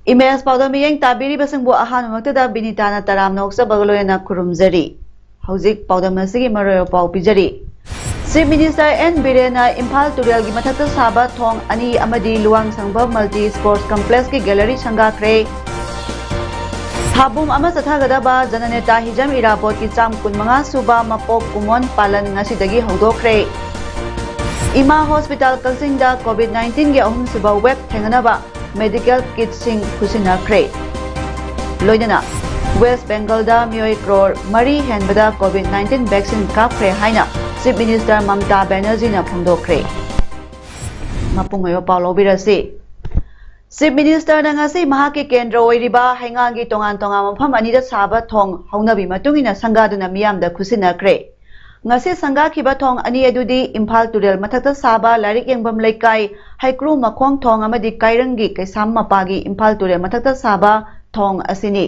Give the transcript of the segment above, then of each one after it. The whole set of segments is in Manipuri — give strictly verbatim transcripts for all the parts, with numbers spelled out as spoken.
ꯏꯃꯦꯖ ꯄꯥꯎꯗꯝ ꯃꯤꯠꯌꯦꯡ ꯇꯥꯕꯤꯔꯤꯕꯁꯤꯡꯕꯨ ꯑꯍꯥꯟꯕꯃꯛꯇꯗ ꯕꯤꯅꯤꯇꯥꯅ ꯇꯔꯥꯝꯅ ꯑꯣꯛꯆꯕꯒ ꯂꯣꯏꯅꯅ ꯈꯨꯔꯨꯝꯖꯔꯤ꯫ ꯍꯧꯖꯤꯛ ꯄꯥꯎꯗꯝ ꯑꯁꯤꯒꯤ ꯃꯔꯨꯑꯣꯏꯕ ꯄꯥꯎ ꯄꯤꯖꯔꯤ꯫ Chief Minister ꯑꯦꯟ ꯕꯤꯔꯦꯟꯅ ꯏꯝꯐꯥꯜ ꯇꯨꯔꯦꯜꯒꯤ ꯃꯊꯛꯇ ꯁꯥꯕ ꯊꯣꯡ ꯑꯅꯤ ꯑꯃꯗꯤ ꯂꯨꯋꯥꯡꯁꯪꯕꯝ Multi Sports Complexꯀꯤ gallery ꯁꯪꯒꯥꯈ꯭ꯔꯦ꯫ ꯊꯥꯕꯨꯝ ꯑꯃ ꯆꯠꯊꯒꯗꯕ ꯖꯅꯅꯦꯇꯥ ꯍꯤꯖꯝ ꯏꯔꯥꯕꯣꯠꯀꯤ ꯆꯥꯝ ꯀꯨꯟꯃꯉꯥ ꯁꯨꯕ ꯃꯄꯣꯛ ꯀꯨꯝꯑꯣꯟ ꯄꯥꯂꯟ ꯉꯁꯤꯗꯒꯤ ꯍꯧꯗꯣꯛꯈ꯭ꯔꯦ꯫ ꯏꯃꯥ ꯍꯣꯁꯄꯤꯇꯥꯜ ꯀꯛꯆꯤꯡꯗ COVID nineteenꯒꯤ ꯑꯍꯨꯝꯁꯨꯕ wave ꯊꯦꯡꯅꯅꯕ medical kitꯁꯤꯡ ꯈꯨꯠꯁꯤꯟꯅꯈ꯭ꯔꯦ꯫ ꯂꯣꯏꯅꯅ West Bengalꯗ ꯃꯤꯑꯣꯏ ꯀ꯭ꯔꯣꯔ ꯃꯔꯤ ꯍꯦꯟꯕꯗ COVID nineteen vaccine ꯀꯥꯞꯈ꯭ꯔꯦ ꯍꯥꯏꯅ Chief Minister ꯃꯝꯇꯥ ꯕꯦꯅꯔꯖꯤꯅ ꯐꯣꯡꯗꯣꯛꯈ꯭ꯔꯦ꯫ ꯃꯄꯨꯡ ꯑꯣꯏꯕ ꯄꯥꯎ ꯂꯧꯕꯤꯔꯁꯤ꯫ Chief Ministerꯅ ꯉꯁꯤ ꯃꯍꯥꯛꯀꯤ ꯀꯦꯟꯗ꯭ꯔ ꯑꯣꯏꯔꯤꯕ ꯍꯩꯉꯥꯡꯒꯤ ꯇꯣꯉꯥꯟ ꯇꯣꯉꯥꯟꯕ ꯃꯐꯝ ꯑꯅꯤꯗ ꯁꯥꯕ ꯊꯣꯡ ꯍꯧꯅꯕꯤ ꯃꯇꯨꯡ ꯏꯟꯅ ꯁꯪꯒꯥꯗꯨꯅ ꯃꯤꯌꯥꯝꯗ ꯈꯨꯠꯁꯤꯟꯅꯈ꯭ꯔꯦ꯫ ꯉꯁꯤ ꯁꯪꯒꯥꯈꯤꯕ ꯊꯣꯡ ꯑꯅꯤ ꯑꯗꯨꯗꯤ ꯏꯝꯐꯥꯜ ꯇꯨꯔꯦꯜ ꯃꯊꯛꯇ ꯁꯥꯕ ꯂꯥꯏꯔꯤꯛ ꯌꯦꯡꯐꯝ ꯂꯩꯀꯥꯏ, ꯍꯩꯀ꯭ꯔꯨ ꯃꯈꯣꯡ ꯊꯣꯡ ꯑꯃꯗꯤ ꯀꯥꯏꯔꯪꯒꯤ ꯀꯩꯁꯥꯝ ꯃꯄꯥꯒꯤ ꯏꯝꯐꯥꯜ ꯇꯨꯔꯦꯜ ꯃꯊꯛꯇ ꯁꯥꯕ ꯊꯣꯡ ꯑꯁꯤꯅꯤ꯫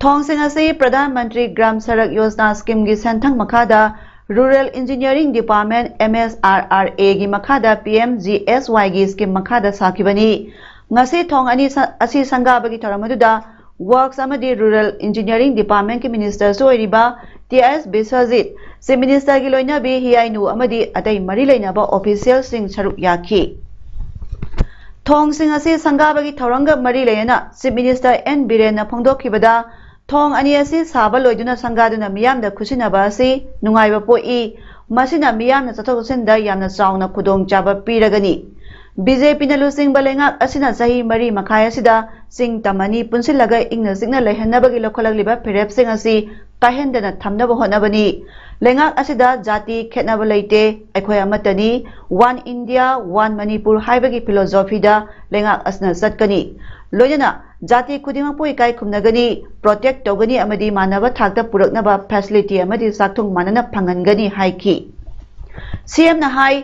ꯊꯣꯡꯁꯤꯡ ꯑꯁꯤ ꯄ꯭ꯔꯙꯥꯟ ꯃꯟꯇ꯭ꯔꯤ ꯒ꯭ꯔꯥꯝ ꯁꯔꯛ ꯌꯣꯖꯅꯥ scheme ꯒꯤ ꯁꯦꯟꯊꯪ ꯃꯈꯥꯗ Rural Engineering Department, M S R R A ꯒꯤ ꯃꯈꯥꯗ P M G S Y ꯒꯤ scheme ꯃꯈꯥꯗ ꯁꯥꯈꯤꯕꯅꯤ꯫ ꯉꯁꯤ ꯊꯣꯡ ꯑꯅꯤ ꯁ-, ꯑꯁꯤ ꯁꯪꯒꯥꯕꯒꯤ ꯊꯧꯔꯝ ꯑꯗꯨꯗ Works ꯑꯃꯗꯤ Rural Engineering Departmentꯀꯤ ministerꯁꯨ ꯑꯣꯏꯔꯤꯕ ꯇꯤ ꯑꯥꯏ ꯑꯦꯁ ꯕꯤꯁ꯭ꯋꯖꯤꯠ, Chief Ministerꯒꯤ ꯂꯣꯏꯅꯕꯤ ꯍꯤꯌꯥꯏꯅꯨ ꯑꯃꯗꯤ ꯑꯇꯩ ꯃꯔꯤ ꯂꯩꯅꯕ officialꯁꯤꯡ ꯁꯔꯨꯛ ꯌꯥꯈꯤ꯫ ꯊꯣꯡꯁꯤꯡ ꯑꯁꯤ ꯁꯪꯒꯥꯕꯒꯤ ꯊꯧꯔꯝꯒ ꯃꯔꯤ ꯂꯩꯅꯅ Chief Minister ꯑꯦꯟ ꯕꯤꯔꯦꯟꯅ ꯐꯣꯡꯗꯣꯛꯈꯤꯕꯗ, ꯊꯣꯡ ꯑꯅꯤ ꯑꯁꯤ ꯁꯥꯕ ꯂꯣꯏꯗꯨꯅ ꯁꯪꯒꯥꯗꯨꯅ ꯃꯤꯌꯥꯝꯗ ꯈꯨꯠꯁꯤꯟꯅꯕ ꯑꯁꯤ ꯅꯨꯡꯉꯥꯏꯕ ꯄꯣꯛꯏ, ꯃꯁꯤꯅ ꯃꯤꯌꯥꯝꯅ ꯆꯠꯊꯣꯛ ꯆꯠꯁꯤꯟꯗ ꯌꯥꯝꯅ ꯆꯥꯎꯅ ꯈꯨꯗꯣꯡꯆꯥꯕ ꯄꯤꯔꯒꯅꯤ꯫ ꯕꯤ ꯖꯦ ꯄꯤꯅ ꯂꯨꯆꯤꯡꯕ ꯂꯩꯉꯥꯛ ꯑꯁꯤꯅ ꯆꯍꯤ ꯃꯔꯤ ꯃꯈꯥꯏ ꯑꯁꯤꯗ ꯆꯤꯡ ꯇꯝ ꯑꯅꯤ ꯄꯨꯟꯁꯤꯜꯂꯒ ꯏꯪꯅ ꯆꯤꯛꯅ ꯂꯩꯍꯟꯅꯕꯒꯤ ꯂꯧꯈꯠꯂꯛꯂꯤꯕ ꯐꯤꯔꯦꯞꯁꯤꯡ ꯑꯁꯤ ꯀꯥꯏꯍꯟꯗꯅ ꯊꯝꯅꯕ ꯍꯣꯠꯅꯕꯅꯤ꯫ ꯂꯩꯉꯥꯛ ꯑꯁꯤꯗ ꯖꯥꯇꯤ ꯈꯦꯠꯅꯕ ꯂꯩꯇꯦ, ꯑꯩꯈꯣꯏ ꯑꯃꯠꯇꯅꯤ, One India, One Manipur ꯍꯥꯏꯕꯒꯤ philosophyꯗ ꯂꯩꯉꯥꯛ ꯑꯁꯤꯅ ꯆꯠꯀꯅꯤ꯫ ꯂꯣꯏꯅꯅ ꯖꯥꯇꯤ ꯈꯨꯗꯤꯡꯃꯛꯄꯨ ꯏꯀꯥꯏ ꯈꯨꯝꯅꯒꯅꯤ, protect ꯇꯧꯒꯅꯤ ꯑꯃꯗꯤ ꯃꯥꯟꯅꯕ ꯊꯥꯛꯇ ꯄꯨꯔꯛꯅꯕ facility ꯑꯃꯗꯤ ꯆꯥꯛꯊꯨꯡ ꯃꯥꯟꯅꯅ ꯐꯪꯍꯟꯒꯅꯤ ꯍꯥꯏꯈꯤ꯫ ꯁꯤ ꯑꯦꯝꯅ ꯍꯥꯏ,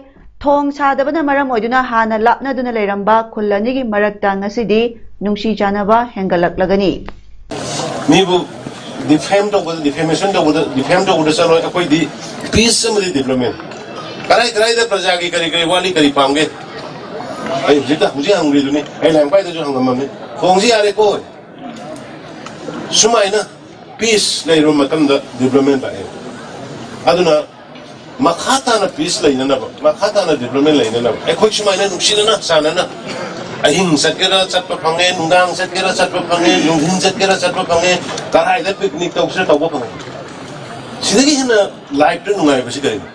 ꯊꯣꯡ ꯁꯥꯗꯕꯅ ꯃꯔꯝ ꯑꯣꯏꯗꯨꯅ ꯍꯥꯟꯅ ꯂꯥꯞꯅꯗꯨꯅ ꯂꯩꯔꯝꯕ ꯈꯨꯜ ꯑꯅꯤꯒꯤ ꯃꯔꯛꯇ ꯉꯁꯤꯗꯤ ꯅꯨꯡꯁꯤ ꯆꯥꯟꯅꯕ ꯍꯦꯟꯒꯠꯂꯛꯂꯒꯅꯤ꯫ ꯃꯤꯕꯨ defame ꯇꯧꯕꯗ, defamation ꯇꯧꯕꯗ, defame ꯇꯧꯕꯗ ꯆꯠꯂꯣꯏ꯫ ꯑꯩꯈꯣꯏꯗꯤ peace ꯑꯃꯗꯤ development꯫ ꯀꯔꯥꯏ ꯀꯔꯥꯏꯗ ꯄ꯭ꯔꯖꯥꯒꯤ ꯀꯔꯤ ꯀꯔꯤ ꯋꯥꯠꯂꯤ, ꯀꯔꯤ ꯄꯥꯝꯒꯦ? ꯑꯩ ꯍꯧꯖꯤꯛꯇ, ꯍꯧꯖꯤꯛ ꯍꯪꯂꯤꯗꯨꯅꯤ, ꯑꯩ ꯂꯥꯡꯄꯥꯏꯗꯁꯨ ꯍꯪꯉꯝꯃꯝꯃꯤ꯫ ꯊꯣꯡꯁꯤ ꯌꯥꯔꯦꯀꯣ꯫ ꯁꯨꯃꯥꯏꯅ peace ꯂꯩꯔꯕ ꯃꯇꯝꯗ development ꯂꯥꯛꯑꯦ꯫ ꯑꯗꯨꯅ ꯃꯈꯥ ꯇꯥꯅ peace ꯂꯩꯅꯅꯕ, ꯃꯈꯥ ꯇꯥꯅ development ꯂꯩꯅꯅꯕ ꯑꯩꯈꯣꯏ ꯁꯨꯃꯥꯏꯅ ꯅꯨꯡꯁꯤꯅꯅ ꯆꯥꯟꯅꯅ ꯑꯍꯤꯡ ꯆꯠꯀꯦꯔꯥ ꯆꯠꯄ ꯐꯪꯉꯦ, ꯅꯨꯡꯗꯥꯡ ꯆꯠꯀꯦꯔꯥ ꯆꯠꯄ ꯐꯪꯉꯦ, ꯅꯨꯡꯊꯤꯟ ꯆꯠꯀꯦꯔꯥ ꯆꯠꯄ ꯐꯪꯉꯦ, ꯀꯔꯥꯏꯗ picnic ꯇꯧꯁꯤꯔ ꯇꯧꯕ ꯐꯪꯉꯦ꯫ ꯁꯤꯗꯒꯤ ꯍꯦꯟꯅ lifeꯇ ꯅꯨꯡꯉꯥꯏꯕꯁꯤ ꯀꯔꯤꯅꯣ?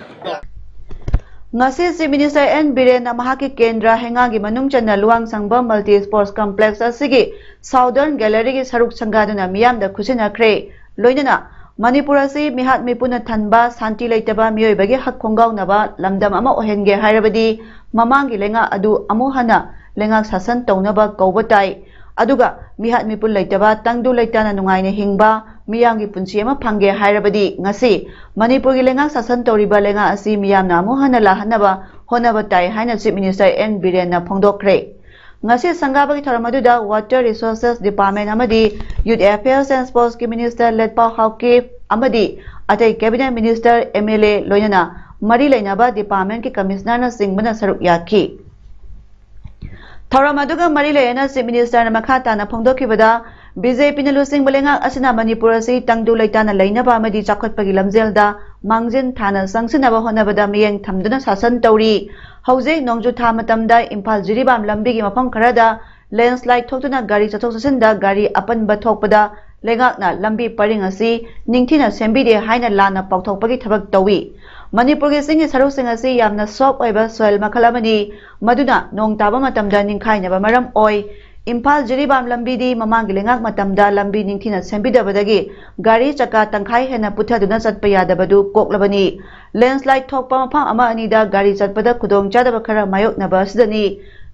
ꯉꯁꯤ Chief Minister ꯑꯦꯟ ꯕꯤꯔꯦꯟꯅ ꯃꯍꯥꯛꯀꯤ ꯀꯦꯟꯗ꯭ꯔ ꯍꯩꯉꯥꯡꯒꯤ ꯃꯅꯨꯡ ꯆꯟꯅ ꯂꯨꯋꯥꯡꯁꯪꯕꯝ Multi Sports Complex ꯑꯁꯤꯒꯤ Southern Galleryꯒꯤ ꯁꯔꯨꯛ ꯁꯪꯒꯥꯗꯨꯅ ꯃꯤꯌꯥꯝꯗ ꯈꯨꯠꯁꯤꯟꯅꯈ꯭ꯔꯦ꯫ ꯂꯣꯏꯅꯅ ꯃꯅꯤꯄꯨꯔ ꯑꯁꯤ ꯃꯤꯍꯥꯠ ꯃꯤꯄꯨꯅ ꯊꯟꯕ, ꯁꯥꯟꯇꯤ ꯂꯩꯇꯕ, ꯃꯤꯑꯣꯏꯕꯒꯤ ꯍꯛ ꯈꯣꯡꯒꯥꯎꯅꯕ ꯂꯝꯗꯝ ꯑꯃ ꯑꯣꯏꯍꯟꯒꯦ ꯍꯥꯏꯔꯕꯗꯤ ꯃꯃꯥꯡꯒꯤ ꯂꯩꯉꯥꯛ ꯑꯗꯨ ꯑꯃꯨꯛ ꯍꯟꯅ ꯂꯩꯉꯥꯛ ꯁꯥꯁꯟ ꯇꯧꯅꯕ ꯀꯧꯕ ꯇꯥꯏ꯫ ꯑꯗꯨꯒ ꯃꯤꯍꯥꯠ ꯃꯤꯄꯨꯟ ꯂꯩꯇꯕ, ꯇꯪꯗꯨ ꯂꯩꯇꯥꯅ ꯅꯨꯡꯉꯥꯏꯅ ꯍꯤꯡꯕ, ꯃꯤꯌꯥꯝꯒꯤ ꯄꯨꯟꯁꯤ ꯑꯃ ꯐꯪꯒꯦ ꯍꯥꯏꯔꯕꯗꯤ ꯉꯁꯤ ꯃꯅꯤꯄꯨꯔꯒꯤ ꯂꯩꯉꯥꯛ ꯁꯥꯁꯟ ꯇꯧꯔꯤꯕ ꯂꯩꯉꯥꯛ ꯑꯁꯤ ꯃꯤꯌꯥꯝꯅ ꯑꯃꯨꯛ ꯍꯟꯅ ꯂꯥꯛꯍꯟꯅꯕ ꯍꯣꯠꯅꯕ ꯇꯥꯏ ꯍꯥꯏꯅ Chief Minister ꯑꯦꯟ ꯕꯤꯔꯦꯟꯅ ꯐꯣꯡꯗꯣꯛꯈ꯭ꯔꯦ꯫ ꯉꯁꯤ ꯁꯪꯒꯥꯕꯒꯤ ꯊꯧꯔꯝ ꯑꯗꯨꯗ Water Resources Department ꯑꯃꯗꯤ Youth Affairs and Sportsꯀꯤ Minister ꯂꯦꯠꯄꯥꯎ Haokip ꯑꯃꯗꯤ ꯑꯇꯩ Cabinet Minister, M L A ꯂꯣꯏꯅꯅ ꯃꯔꯤ ꯂꯩꯅꯕ departmentꯀꯤ Commissionerꯅꯆꯤꯡꯕꯅ ꯁꯔꯨꯛ ꯌꯥꯈꯤ꯫ ꯊꯧꯔꯝ ꯑꯗꯨꯒ ꯃꯔꯤ ꯂꯩꯅꯅ Chief Ministerꯅ ꯃꯈꯥ ꯇꯥꯅ ꯐꯣꯡꯗꯣꯛꯈꯤꯕꯗ, ꯕꯤ ꯖꯦ ꯄꯤꯅ ꯂꯨꯆꯤꯡꯕ ꯂꯩꯉꯥꯛ ꯑꯁꯤꯅ ꯃꯅꯤꯄꯨꯔ ꯑꯁꯤ ꯇꯪꯗꯨ ꯂꯩꯇꯥꯅ ꯂꯩꯅꯕ ꯑꯃꯗꯤ ꯆꯥꯎꯈꯠꯄꯒꯤ ꯂꯝꯖꯦꯜꯗ ꯃꯥꯡꯖꯤꯟ ꯊꯥꯅ ꯆꯪꯁꯤꯟꯅꯕ ꯍꯣꯠꯅꯕꯗ ꯃꯤꯠꯌꯦꯡ ꯊꯝꯗꯨꯅ ꯁꯥꯁꯟ ꯇꯧꯔꯤ꯫ ꯍꯧꯖꯤꯛ ꯅꯣꯡꯖꯨ ꯊꯥ ꯃꯇꯝꯗ ꯏꯝꯐꯥꯜ ꯖꯤꯔꯤꯕꯥꯝ ꯂꯝꯕꯤꯒꯤ ꯃꯐꯝ ꯈꯔꯗ landslide ꯊꯣꯛꯇꯨꯅ ꯒꯥꯔꯤ ꯆꯠꯊꯣꯛ ꯆꯠꯁꯤꯟꯗ ꯒꯥꯔꯤ ꯑꯄꯟꯕ ꯊꯣꯛꯄꯗ ꯂꯩꯉꯥꯛꯅ ꯂꯝꯕꯤ ꯄꯔꯤꯡ ꯑꯁꯤ ꯅꯤꯡꯊꯤꯅ ꯁꯦꯝꯕꯤꯗꯦ ꯍꯥꯏꯅ ꯂꯥꯟꯅ ꯄꯥꯎꯊꯣꯛꯄꯒꯤ ꯊꯕꯛ ꯇꯧꯏ꯫ ꯃꯅꯤꯄꯨꯔꯒꯤ ꯆꯤꯡꯒꯤ ꯁꯔꯨꯛꯁꯤꯡ ꯑꯁꯤ ꯌꯥꯝꯅ soft ꯑꯣꯏꯕ soil ꯃꯈꯜ ꯑꯃꯅꯤ, ꯃꯗꯨꯅ ꯅꯣꯡ ꯇꯥꯕ ꯃꯇꯝꯗ ꯅꯤꯡꯈꯥꯏꯅꯕ ꯃꯔꯝ ꯑꯣꯏ꯫ ꯏꯝꯐꯥꯜ ꯖꯤꯔꯤꯕꯥꯝ ꯂꯝꯕꯤꯗꯤ ꯃꯃꯥꯡꯒꯤ ꯂꯩꯉꯥꯛ ꯃꯇꯝꯗ ꯂꯝꯕꯤ ꯅꯤꯡꯊꯤꯅ ꯁꯦꯝꯕꯤꯗꯕꯗꯒꯤ ꯒꯥꯔꯤ ꯆꯀꯥ ꯇꯪꯈꯥꯏ ꯍꯦꯟꯅ ꯄꯨꯊꯗꯨꯅ ꯆꯠꯄ ꯌꯥꯗꯕꯗꯨ ꯀꯣꯛꯂꯕꯅꯤ꯫ Landslide ꯊꯣꯛꯄ ꯃꯐꯝ ꯑꯃ ꯑꯅꯤꯗ ꯒꯥꯔꯤ ꯆꯠꯄꯗ ꯈꯨꯗꯣꯡꯆꯥꯗꯕ ꯈꯔ ꯃꯥꯌꯣꯛꯅꯕ ꯑꯁꯤꯗꯅꯤ꯫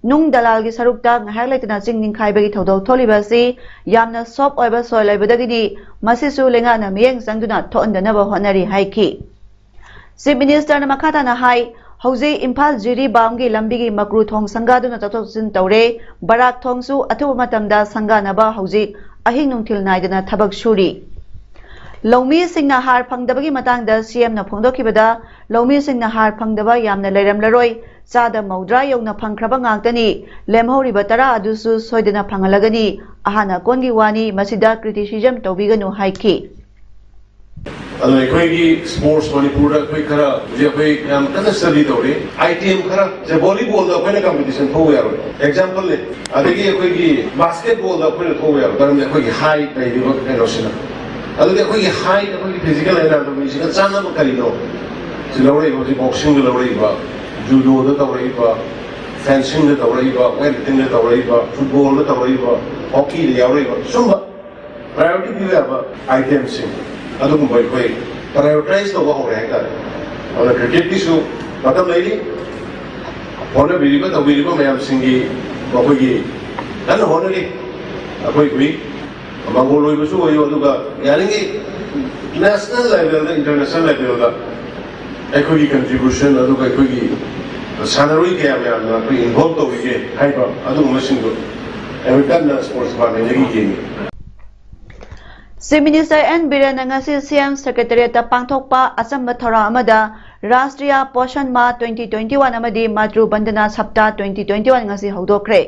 ꯅꯨꯡ ꯗꯂꯥꯜꯒꯤ ꯁꯔꯨꯛꯇ ꯉꯥꯏꯍꯥꯛ ꯂꯩꯇꯅ ꯆꯤꯡ ꯅꯤꯡꯈꯥꯏꯕꯒꯤ ꯊꯧꯗꯣꯛ ꯊꯣꯛꯂꯤꯕ ꯑꯁꯤ ꯌꯥꯝꯅ soft ꯑꯣꯏꯕ soil ꯑꯣꯏꯕꯗꯒꯤꯅꯤ꯫ ꯃꯁꯤꯁꯨ ꯂꯩꯉꯥꯛꯅ ꯃꯤꯠꯌꯦꯡ ꯆꯪꯗꯨꯅ ꯊꯣꯛꯍꯟꯗꯅꯕ ꯍꯣꯠꯅꯔꯤ ꯍꯥꯏꯈꯤ꯫ Chief Ministerꯅ ꯃꯈꯥ ꯇꯥꯅ ꯍꯥꯏ, ꯍꯧꯖꯤꯛ ꯏꯝꯐꯥꯜ ꯖꯤꯔꯤꯕꯥꯝꯒꯤ ꯂꯝꯕꯤꯒꯤ ꯃꯀ꯭ꯔꯨ ꯊꯣꯡ ꯁꯪꯒꯥꯗꯨꯅ ꯆꯠꯊꯣꯛ ꯆꯠꯁꯤꯟ ꯇꯧꯔꯦ꯫ ꯕꯔꯥꯛ ꯊꯣꯡꯁꯨ ꯑꯊꯨꯕ ꯃꯇꯝꯗ ꯁꯪꯒꯥꯅꯕ ꯍꯧꯖꯤꯛ ꯑꯍꯤꯡ ꯅꯨꯡꯊꯤꯜ ꯅꯥꯏꯗꯅ ꯊꯕꯛ ꯁꯨꯔꯤ꯫ ꯂꯧꯃꯤꯁꯤꯡꯅ ꯍꯥꯔ ꯐꯪꯗꯕꯒꯤ ꯃꯇꯥꯡꯗ CMꯅ ꯐꯣꯡꯗꯣꯛꯈꯤꯕꯗ, ꯂꯧꯃꯤꯁꯤꯡꯅ ꯍꯥꯔ ꯐꯪꯗꯕ ꯌꯥꯝꯅ ꯂꯩꯔꯝꯂꯔꯣꯏ, ꯆꯥꯗ ꯃꯧꯗ꯭ꯔꯥ ꯌꯧꯅ ꯐꯪꯈ꯭ꯔꯕ ꯉꯥꯛꯇꯅꯤ꯫ ꯂꯦꯝꯍꯧꯔꯤꯕ ꯇꯔꯥ ꯑꯗꯨꯁꯨ ꯁꯣꯏꯗꯅ ꯐꯪꯍꯜꯂꯒꯅꯤ꯫ ꯑꯍꯥꯟ ꯑꯀꯣꯟꯒꯤ ꯋꯥꯅꯤ, ꯃꯁꯤꯗ criticism ꯇꯧꯕꯤꯒꯅꯨ ꯍꯥꯏꯈꯤ꯫ ꯑꯗꯣ ꯑꯩꯈꯣꯏꯒꯤ sports ꯃꯅꯤꯄꯨꯔꯗ ꯑꯩꯈꯣꯏ ꯈꯔ ꯍꯧꯖꯤꯛ ꯑꯩꯈꯣꯏ ꯌꯥꯝ ꯀꯟꯅ study ꯇꯧꯔꯤ꯫ Item ꯈꯔ ꯁꯦ, volleyballꯗ ꯑꯩꯈꯣꯏꯅ competition ꯊꯣꯛꯎ ꯌꯥꯔꯣꯏ, exampleꯅꯦ꯫ ꯑꯗꯒꯤ ꯑꯩꯈꯣꯏꯒꯤ basketballꯗ ꯑꯩꯈꯣꯏꯅ ꯊꯣꯛꯎ ꯌꯥꯔꯣꯏ, ꯃꯔꯝꯗꯤ ꯑꯩꯈꯣꯏꯒꯤ height ꯂꯩꯔꯤꯕ ꯀꯩꯅꯣꯁꯤꯅ꯫ ꯑꯗꯨꯗꯤ ꯑꯩꯈꯣꯏꯒꯤ height, ꯑꯩꯈꯣꯏꯒꯤ physical anatomyꯁꯤꯒ ꯆꯥꯟꯅꯕ ꯀꯔꯤꯅꯣ? ꯁꯤ ꯂꯧꯔꯛꯏꯕ ꯍꯧꯖꯤꯛ boxingꯗ ꯂꯧꯔꯛꯏꯕ, judoꯗ ꯇꯧꯔꯛꯏꯕ, fencingꯗ ꯇꯧꯔꯛꯏꯕ, weightliftingꯗ ꯇꯧꯔꯛꯏꯕ, footballꯗ ꯇꯧꯔꯛꯏꯕ, hockeyꯗ ꯌꯥꯎꯔꯛꯏꯕ, ꯁꯨꯝꯕ priority ꯄꯤꯕ ꯌꯥꯕ itemꯁꯤꯡ ꯑꯗꯨꯒꯨꯝꯕ ꯑꯩꯈꯣꯏ prioritize ꯇꯧꯕ ꯍꯧꯔꯦ ꯍꯥꯏꯇꯥꯔꯦ꯫ ꯑꯗꯨꯅ cricketꯀꯤꯁꯨ ꯃꯇꯝ ꯂꯩꯔꯤ꯫ ꯍꯣꯠꯅꯕꯤꯔꯤꯕ, ꯇꯧꯕꯤꯔꯤꯕ ꯃꯌꯥꯝꯁꯤꯡꯒꯤ ꯃꯈꯣꯏꯒꯤ ꯀꯟꯅ ꯍꯣꯠꯅꯔꯤ꯫ ꯑꯩꯈꯣꯏ ꯀꯨꯏ ꯃꯪꯒꯣꯜ ꯑꯣꯏꯕꯁꯨ ꯑꯣꯏꯌꯨ, ꯑꯗꯨꯒ ꯌꯥꯔꯤꯉꯩ national levelꯗ, international levelꯗ ꯑꯩꯈꯣꯏꯒꯤ contribution, ꯑꯗꯨꯒ ꯑꯩꯈꯣꯏꯒꯤ ꯁꯥꯟꯅꯔꯣꯏ ꯀꯌꯥ ꯃꯌꯥꯝꯅ ꯑꯩꯈꯣꯏ involve ꯇꯧꯔꯤꯒꯦ ꯍꯥꯏꯕ ꯑꯗꯨꯒꯨꯝꯕꯁꯤꯡꯗꯣ ꯑꯩꯈꯣꯏ ꯀꯟꯅ sports departmentꯗꯒꯤ ꯌꯦꯡꯉꯤ꯫ Chief Minister N ꯕꯤꯔꯦꯟꯅ ꯉꯁꯤ CM Secretariatꯇ ꯄꯥꯡꯊꯣꯛꯄ ꯑꯆꯝꯕ ꯊꯧꯔꯝ ꯑꯃꯗ ꯔꯥꯁꯇ꯭ꯔꯤꯌꯥ ꯄꯣꯁꯟ ꯃꯥ twenty twenty-one ꯑꯃꯗꯤ ꯃꯥꯇ꯭ꯔꯨ ꯕꯟꯗꯅꯥ ꯁꯞꯇꯥ twenty twenty-one ꯉꯁꯤ ꯍꯧꯗꯣꯛꯈ꯭ꯔꯦ꯫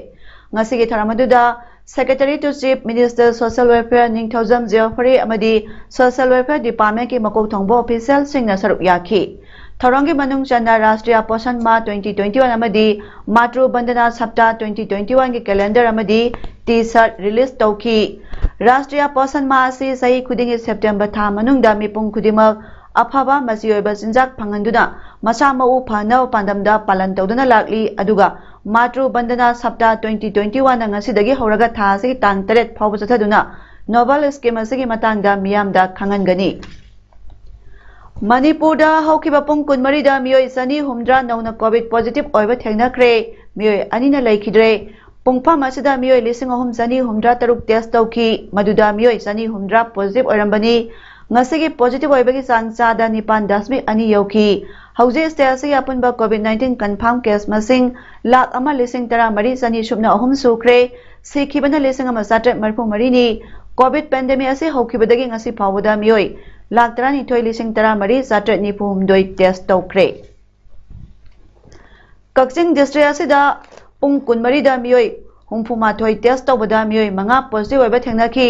ꯉꯁꯤꯒꯤ ꯊꯧꯔꯝ ꯑꯗꯨꯗ Secretary to Chief Minister Social Welfare ꯅꯤꯡꯊꯧꯖꯝ ꯖꯦꯐꯔꯤ ꯑꯃꯗꯤ Social Welfare Departmentꯀꯤ ꯃꯀꯣꯛ ꯊꯣꯡꯕ officialꯁꯤꯡꯅ ꯁꯔꯨꯛ ꯌꯥꯈꯤ꯫ ꯊꯧꯔꯝꯒꯤ ꯃꯅꯨꯡ ꯆꯟꯅ ꯔꯥꯁꯇ꯭ꯔꯤꯌꯥ ꯄꯣꯁꯟ ꯃꯥ twenty twenty-one ꯑꯃꯗꯤ ꯃꯥꯇ꯭ꯔꯨ ꯕꯟꯗꯅꯥ ꯁꯞꯇꯥ twenty twenty-oneꯒꯤ calendar ꯑꯃꯗꯤ T-shirt release ꯇꯧꯈꯤ꯫ ꯔꯥꯁꯇ꯭ꯔꯤꯌꯥ ꯄꯣꯁꯟ ꯃꯥ ꯑꯁꯤ ꯆꯍꯤ ꯈꯨꯗꯤꯡꯒꯤ September ꯊꯥ ꯃꯅꯨꯡꯗ ꯃꯤꯄꯨꯝ ꯈꯨꯗꯤꯡꯃꯛ ꯑꯐꯕ ꯃꯆꯤ ꯑꯣꯏꯕ ꯆꯤꯟꯖꯥꯛ ꯐꯪꯍꯟꯗꯨꯅ ꯃꯁꯥ ꯃꯎ ꯐꯅꯕ ꯄꯥꯟꯗꯝꯗ ꯄꯥꯂꯟ ꯇꯧꯗꯨꯅ ꯂꯥꯛꯂꯤ꯫ ꯑꯗꯨꯒ ꯃꯥꯇ꯭ꯔꯨ ꯕꯟꯗꯅꯥ ꯁꯞꯇꯥ twenty twenty one ꯅ ꯉꯁꯤꯗꯒꯤ ꯍꯧꯔꯒ ꯊꯥ ꯑꯁꯤꯒꯤ ꯇꯥꯡ ꯇꯔꯦꯠ ꯐꯥꯎꯕ ꯆꯠꯊꯗꯨꯅ ꯅꯣꯕꯦꯜ ꯁ꯭ꯀꯤꯝ ꯑꯁꯤꯒꯤ ꯃꯇꯥꯡꯗ ꯃꯤꯌꯥꯝꯗ ꯈꯪꯍꯟꯒꯅꯤ꯫ ꯃꯅꯤꯄꯨꯔꯗ ꯍꯧꯈꯤꯕ ꯄꯨꯡ ꯀꯨꯟꯃꯔꯤꯗ ꯃꯤꯑꯣꯏ ꯆꯅꯤ ꯍꯨꯝꯗ꯭ꯔꯥ ꯅꯧꯅ ꯀꯣꯚꯤꯗ ꯄꯣꯖꯤꯇꯤꯚ ꯑꯣꯏꯕ ꯊꯦꯡꯅꯈ꯭ꯔꯦ꯫ ꯃꯤꯑꯣꯏ ꯑꯅꯤꯅ ꯂꯩꯈꯤꯗ꯭ꯔꯦ꯫ ꯄꯨꯡꯐꯝ ꯑꯁꯤꯗ ꯃꯤꯑꯣꯏ ꯂꯤꯁꯤꯡ ꯑꯍꯨꯝ ꯆꯅꯤ ꯍꯨꯝꯗ꯭ꯔꯥ ꯇꯔꯨꯛ ꯇꯦꯁ ꯇꯧꯈꯤ, ꯃꯗꯨꯗ ꯃꯤꯑꯣꯏ ꯆꯅꯤ ꯍꯨꯝꯗ꯭ꯔꯥ ꯄꯣꯖꯤꯇꯤꯚ ꯑꯣꯏꯔꯝꯕꯅꯤ꯫ ꯉꯁꯤꯒꯤ ꯄꯣꯖꯤꯇꯤꯚ ꯑꯣꯏꯕꯒꯤ ꯆꯥꯡ ꯆꯥꯗ ꯅꯤꯄꯥꯟ ꯗꯁꯃꯤꯛ ꯑꯅꯤ ꯌꯧꯈꯤ꯫ ꯍꯧꯖꯤꯛ ꯁ꯭ꯇꯦꯠ ꯑꯁꯤꯒꯤ ꯑꯄꯨꯟꯕ ꯀꯣꯚꯤꯗ ꯅꯥꯏꯟꯇꯤꯟ ꯀꯟꯐꯥꯔꯝ ꯀꯦꯁ ꯃꯁꯤꯡ ꯂꯥꯈ ꯑꯃ ꯂꯤꯁꯤꯡ ꯇꯔꯥ ꯃꯔꯤ ꯆꯅꯤ ꯁꯨꯞꯅ ꯑꯍꯨꯝ ꯁꯨꯈ꯭ꯔꯦ꯫ ꯁꯤꯈꯤꯕꯅ ꯂꯤꯁꯤꯡ ꯑꯃ ꯆꯥꯇ꯭ꯔꯦꯠ ꯃꯔꯤꯐꯨ ꯃꯔꯤꯅꯤ꯫ ꯀꯣꯚꯤꯗ ꯄꯦꯟꯗꯦꯃꯤꯛ ꯑꯁꯤ ꯍꯧꯈꯤꯕꯗꯒꯤ ꯉꯁꯤ ꯐꯥꯎꯕꯗ ꯃꯤꯑꯣꯏ ꯂꯥꯈ ꯇꯔꯥꯅꯤꯊꯣꯏ ꯂꯤꯁꯤꯡ ꯇꯔꯥ ꯃꯔꯤ ꯆꯥꯇ꯭ꯔꯦꯠ ꯅꯤꯐꯨ ꯍꯨꯝꯗꯣꯏ ꯇꯦꯁ ꯇꯧꯈ꯭ꯔꯦ꯫ ꯀꯛꯆꯤꯡ ꯗꯤꯁꯇ꯭ꯔꯤꯛ ꯑꯁꯤꯗ ꯄꯨꯡ ꯀꯨꯟꯃꯔꯤꯗ ꯃꯤꯑꯣꯏ ꯍꯨꯝꯐꯨ ꯃꯥꯊꯣꯏ ꯇꯦꯁ ꯇꯧꯕꯗ ꯃꯤꯑꯣꯏ ꯃꯉꯥ ꯄꯣꯖꯤꯇꯤꯚ ꯑꯣꯏꯕ ꯊꯦꯡꯅꯈꯤ꯫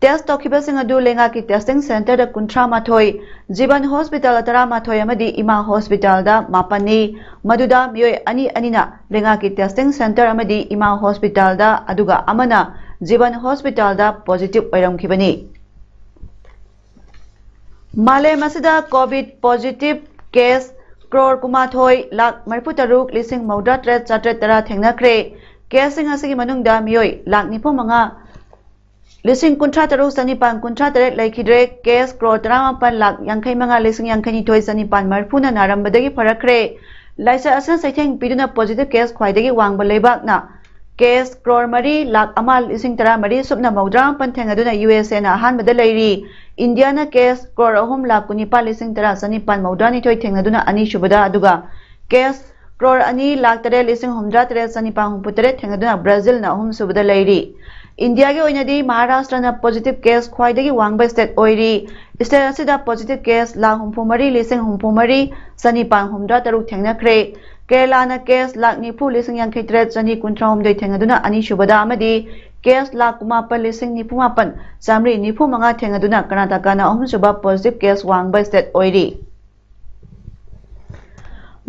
ꯇꯦꯁ ꯇꯧꯈꯤꯕꯁꯤꯡ ꯑꯗꯨ ꯂꯩꯉꯥꯛꯀꯤ ꯇꯦꯁꯇꯤꯡ ꯁꯦꯟꯇꯔꯗ ꯀꯨꯟꯊ꯭ꯔꯥ ꯃꯥꯊꯣꯏ, ꯖꯤꯕꯟ ꯍꯣꯁꯄꯤꯇꯥꯜꯗ ꯇꯔꯥꯃꯥꯊꯣꯏ ꯑꯃꯗꯤ ꯏꯃꯥ ꯍꯣꯁꯄꯤꯇꯥꯜꯗ ꯃꯥꯄꯟꯅꯤ꯫ ꯃꯗꯨꯗ ꯃꯤꯑꯣꯏ ꯑꯅꯤ ꯑꯅꯤꯅ ꯂꯩꯉꯥꯛꯀꯤ ꯇꯦꯁꯇꯤꯡ ꯁꯦꯟꯇꯔ ꯑꯃꯗꯤ ꯏꯃꯥ ꯍꯣꯁꯄꯤꯇꯥꯜꯗ, ꯑꯗꯨꯒ ꯑꯃꯅ ꯖꯤꯕꯟ ꯍꯣꯁꯄꯤꯇꯥꯜꯗ ꯄꯣꯖꯤꯇꯤꯚ ꯑꯣꯏꯔꯝꯈꯤꯕꯅꯤ꯫ ꯃꯥꯂꯦꯝ ꯑꯁꯤꯗ ꯀꯣꯚꯤꯗ ꯄꯣꯖꯤꯇꯤꯚ ꯀꯦꯁ ꯀ꯭ꯔꯣꯔ ꯀꯨꯟꯃꯥꯊꯣꯏ ꯂꯥꯈ ꯃꯔꯤꯐꯨ ꯇꯔꯨꯛ ꯂꯤꯁꯤꯡ ꯃꯧꯗ꯭ꯔꯥ ꯇꯔꯦꯠ ꯆꯥꯇ꯭ꯔꯦꯠ ꯇꯔꯥ ꯊꯦꯡꯅꯈ꯭ꯔꯦ꯫ ꯀꯦꯁꯁꯤꯡ ꯑꯁꯤꯒꯤ ꯃꯅꯨꯡꯗ ꯃꯤꯑꯣꯏ ꯂꯥꯈ ꯅꯤꯐꯨ ꯃꯉꯥ ꯂꯤꯁꯤꯡ ꯀꯨꯟꯊ꯭ꯔꯥ ꯇꯔꯨꯛ ꯆꯅꯤꯄꯥꯟ ꯀꯨꯟꯊ꯭ꯔꯥ ꯇꯔꯦꯠ ꯂꯩꯈꯤꯗ꯭ꯔꯦ꯫ ꯀꯦꯁ ꯀ꯭ꯔꯣꯔ ꯇꯔꯥꯃꯥꯄꯟ ꯂꯥꯈ ꯌꯥꯡꯈꯩ ꯃꯉꯥ ꯂꯤꯁꯤꯡ ꯌꯥꯡꯈꯩ ꯅꯤꯊꯣꯏ ꯆꯅꯤꯄꯥꯟ ꯃꯔꯤꯐꯨꯅ ꯅꯥꯔꯝꯕꯗꯒꯤ ꯐꯔꯛꯈ꯭ꯔꯦ꯫ ꯂꯥꯏꯆꯠ ꯑꯁꯤꯅ ꯆꯩꯊꯦꯡ ꯄꯤꯗꯨꯅ ꯄꯣꯖꯤꯇꯤꯚ ꯀꯦꯁ ꯈ꯭ꯋꯥꯏꯗꯒꯤ ꯋꯥꯡꯕ ꯂꯩꯕꯥꯛꯅ ꯀꯦꯁ ꯀ꯭ꯔꯣꯔ ꯃꯔꯤ ꯂꯥꯈ ꯑꯃ ꯂꯤꯁꯤꯡ ꯇꯔꯥ ꯃꯔꯤ ꯁꯨꯞꯅ ꯃꯧꯗ꯭ꯔꯥ ꯃꯥꯄꯟ ꯊꯦꯡꯅꯗꯨꯅ ꯌꯨ ꯑꯦꯁ ꯑꯦꯅ ꯑꯍꯥꯟꯕꯗ ꯂꯩꯔꯤ꯫ ꯏꯟꯗꯤꯌꯥꯅ ꯀꯦꯁ ꯀ꯭ꯔꯣꯔ ꯑꯍꯨꯝ ꯂꯥꯈ ꯀꯨꯟꯅꯤꯄꯥꯟ ꯂꯤꯁꯤꯡ ꯇꯔꯥ ꯆꯅꯤꯄꯥꯟ ꯃꯧꯗ꯭ꯔꯥ ꯅꯤꯊꯣꯏ ꯊꯦꯡꯅꯗꯨꯅ ꯑꯅꯤꯁꯨꯕꯗ, ꯑꯗꯨꯒ ꯀꯦꯁ ꯀ꯭ꯔꯣꯔ ꯑꯅꯤ ꯂꯥꯈ ꯇꯔꯦꯠ ꯂꯤꯁꯤꯡ ꯍꯨꯝꯗ꯭ꯔꯥ ꯇꯔꯦꯠ ꯆꯅꯤꯄꯥꯟ ꯍꯨꯝꯐꯨ ꯇꯔꯦꯠ ꯊꯦꯡꯅꯗꯨꯅ ꯕ꯭ꯔꯥꯖꯤꯜꯅ ꯑꯍꯨꯝꯁꯨꯕꯗ ꯂꯩꯔꯤ꯫ ꯏꯟꯗꯤꯌꯥꯒꯤ ꯑꯣꯏꯅꯗꯤ ꯃꯍꯥꯔꯥꯁꯇ꯭ꯔꯅ ꯄꯣꯖꯤꯇꯤꯚ ꯀꯦꯁ ꯈ꯭ꯋꯥꯏꯗꯒꯤ ꯋꯥꯡꯕ ꯁ꯭ꯇꯦꯠ ꯑꯣꯏꯔꯤ꯫ ꯁ꯭ꯇꯦꯠ ꯑꯁꯤꯗ ꯄꯣꯖꯤꯇꯤꯚ ꯀꯦꯁ ꯂꯥꯈ ꯍꯨꯝꯐꯨ ꯃꯔꯤ ꯂꯤꯁꯤꯡ ꯍꯨꯝꯐꯨ ꯃꯔꯤ ꯆꯅꯤꯄꯥꯟ ꯍꯨꯝꯗ꯭ꯔꯥ ꯇꯔꯨꯛ ꯊꯦꯡꯅꯈ꯭ꯔꯦ꯫ ꯀꯦꯔꯂꯥꯅ ꯀꯦꯁ ꯂꯥꯈ ꯅꯤꯐꯨ ꯂꯤꯁꯤꯡ ꯌꯥꯡꯈꯩ ꯇꯔꯦꯠ ꯆꯅꯤ ꯀꯨꯟꯊ꯭ꯔꯥ ꯍꯨꯝꯗꯣꯏ ꯊꯦꯡꯅꯗꯨꯅ ꯑꯅꯤꯁꯨꯕꯗ ꯑꯃꯗꯤ ꯀꯦꯁ ꯂꯥꯈ ꯀꯨꯟꯃꯥꯄꯟ ꯂꯤꯁꯤꯡ ꯅꯤꯐꯨ ꯃꯥꯄꯟ ꯆꯥꯃꯔꯤ ꯅꯤꯐꯨ ꯃꯉꯥ ꯊꯦꯡꯅꯗꯨꯅ ꯀꯔꯅꯥꯇꯀꯥꯅ ꯑꯍꯨꯝꯁꯨꯕ ꯄꯣꯖꯤꯇꯤꯚ ꯀꯦꯁ ꯋꯥꯡꯕ ꯁ꯭ꯇꯦꯠ ꯑꯣꯏꯔꯤ꯫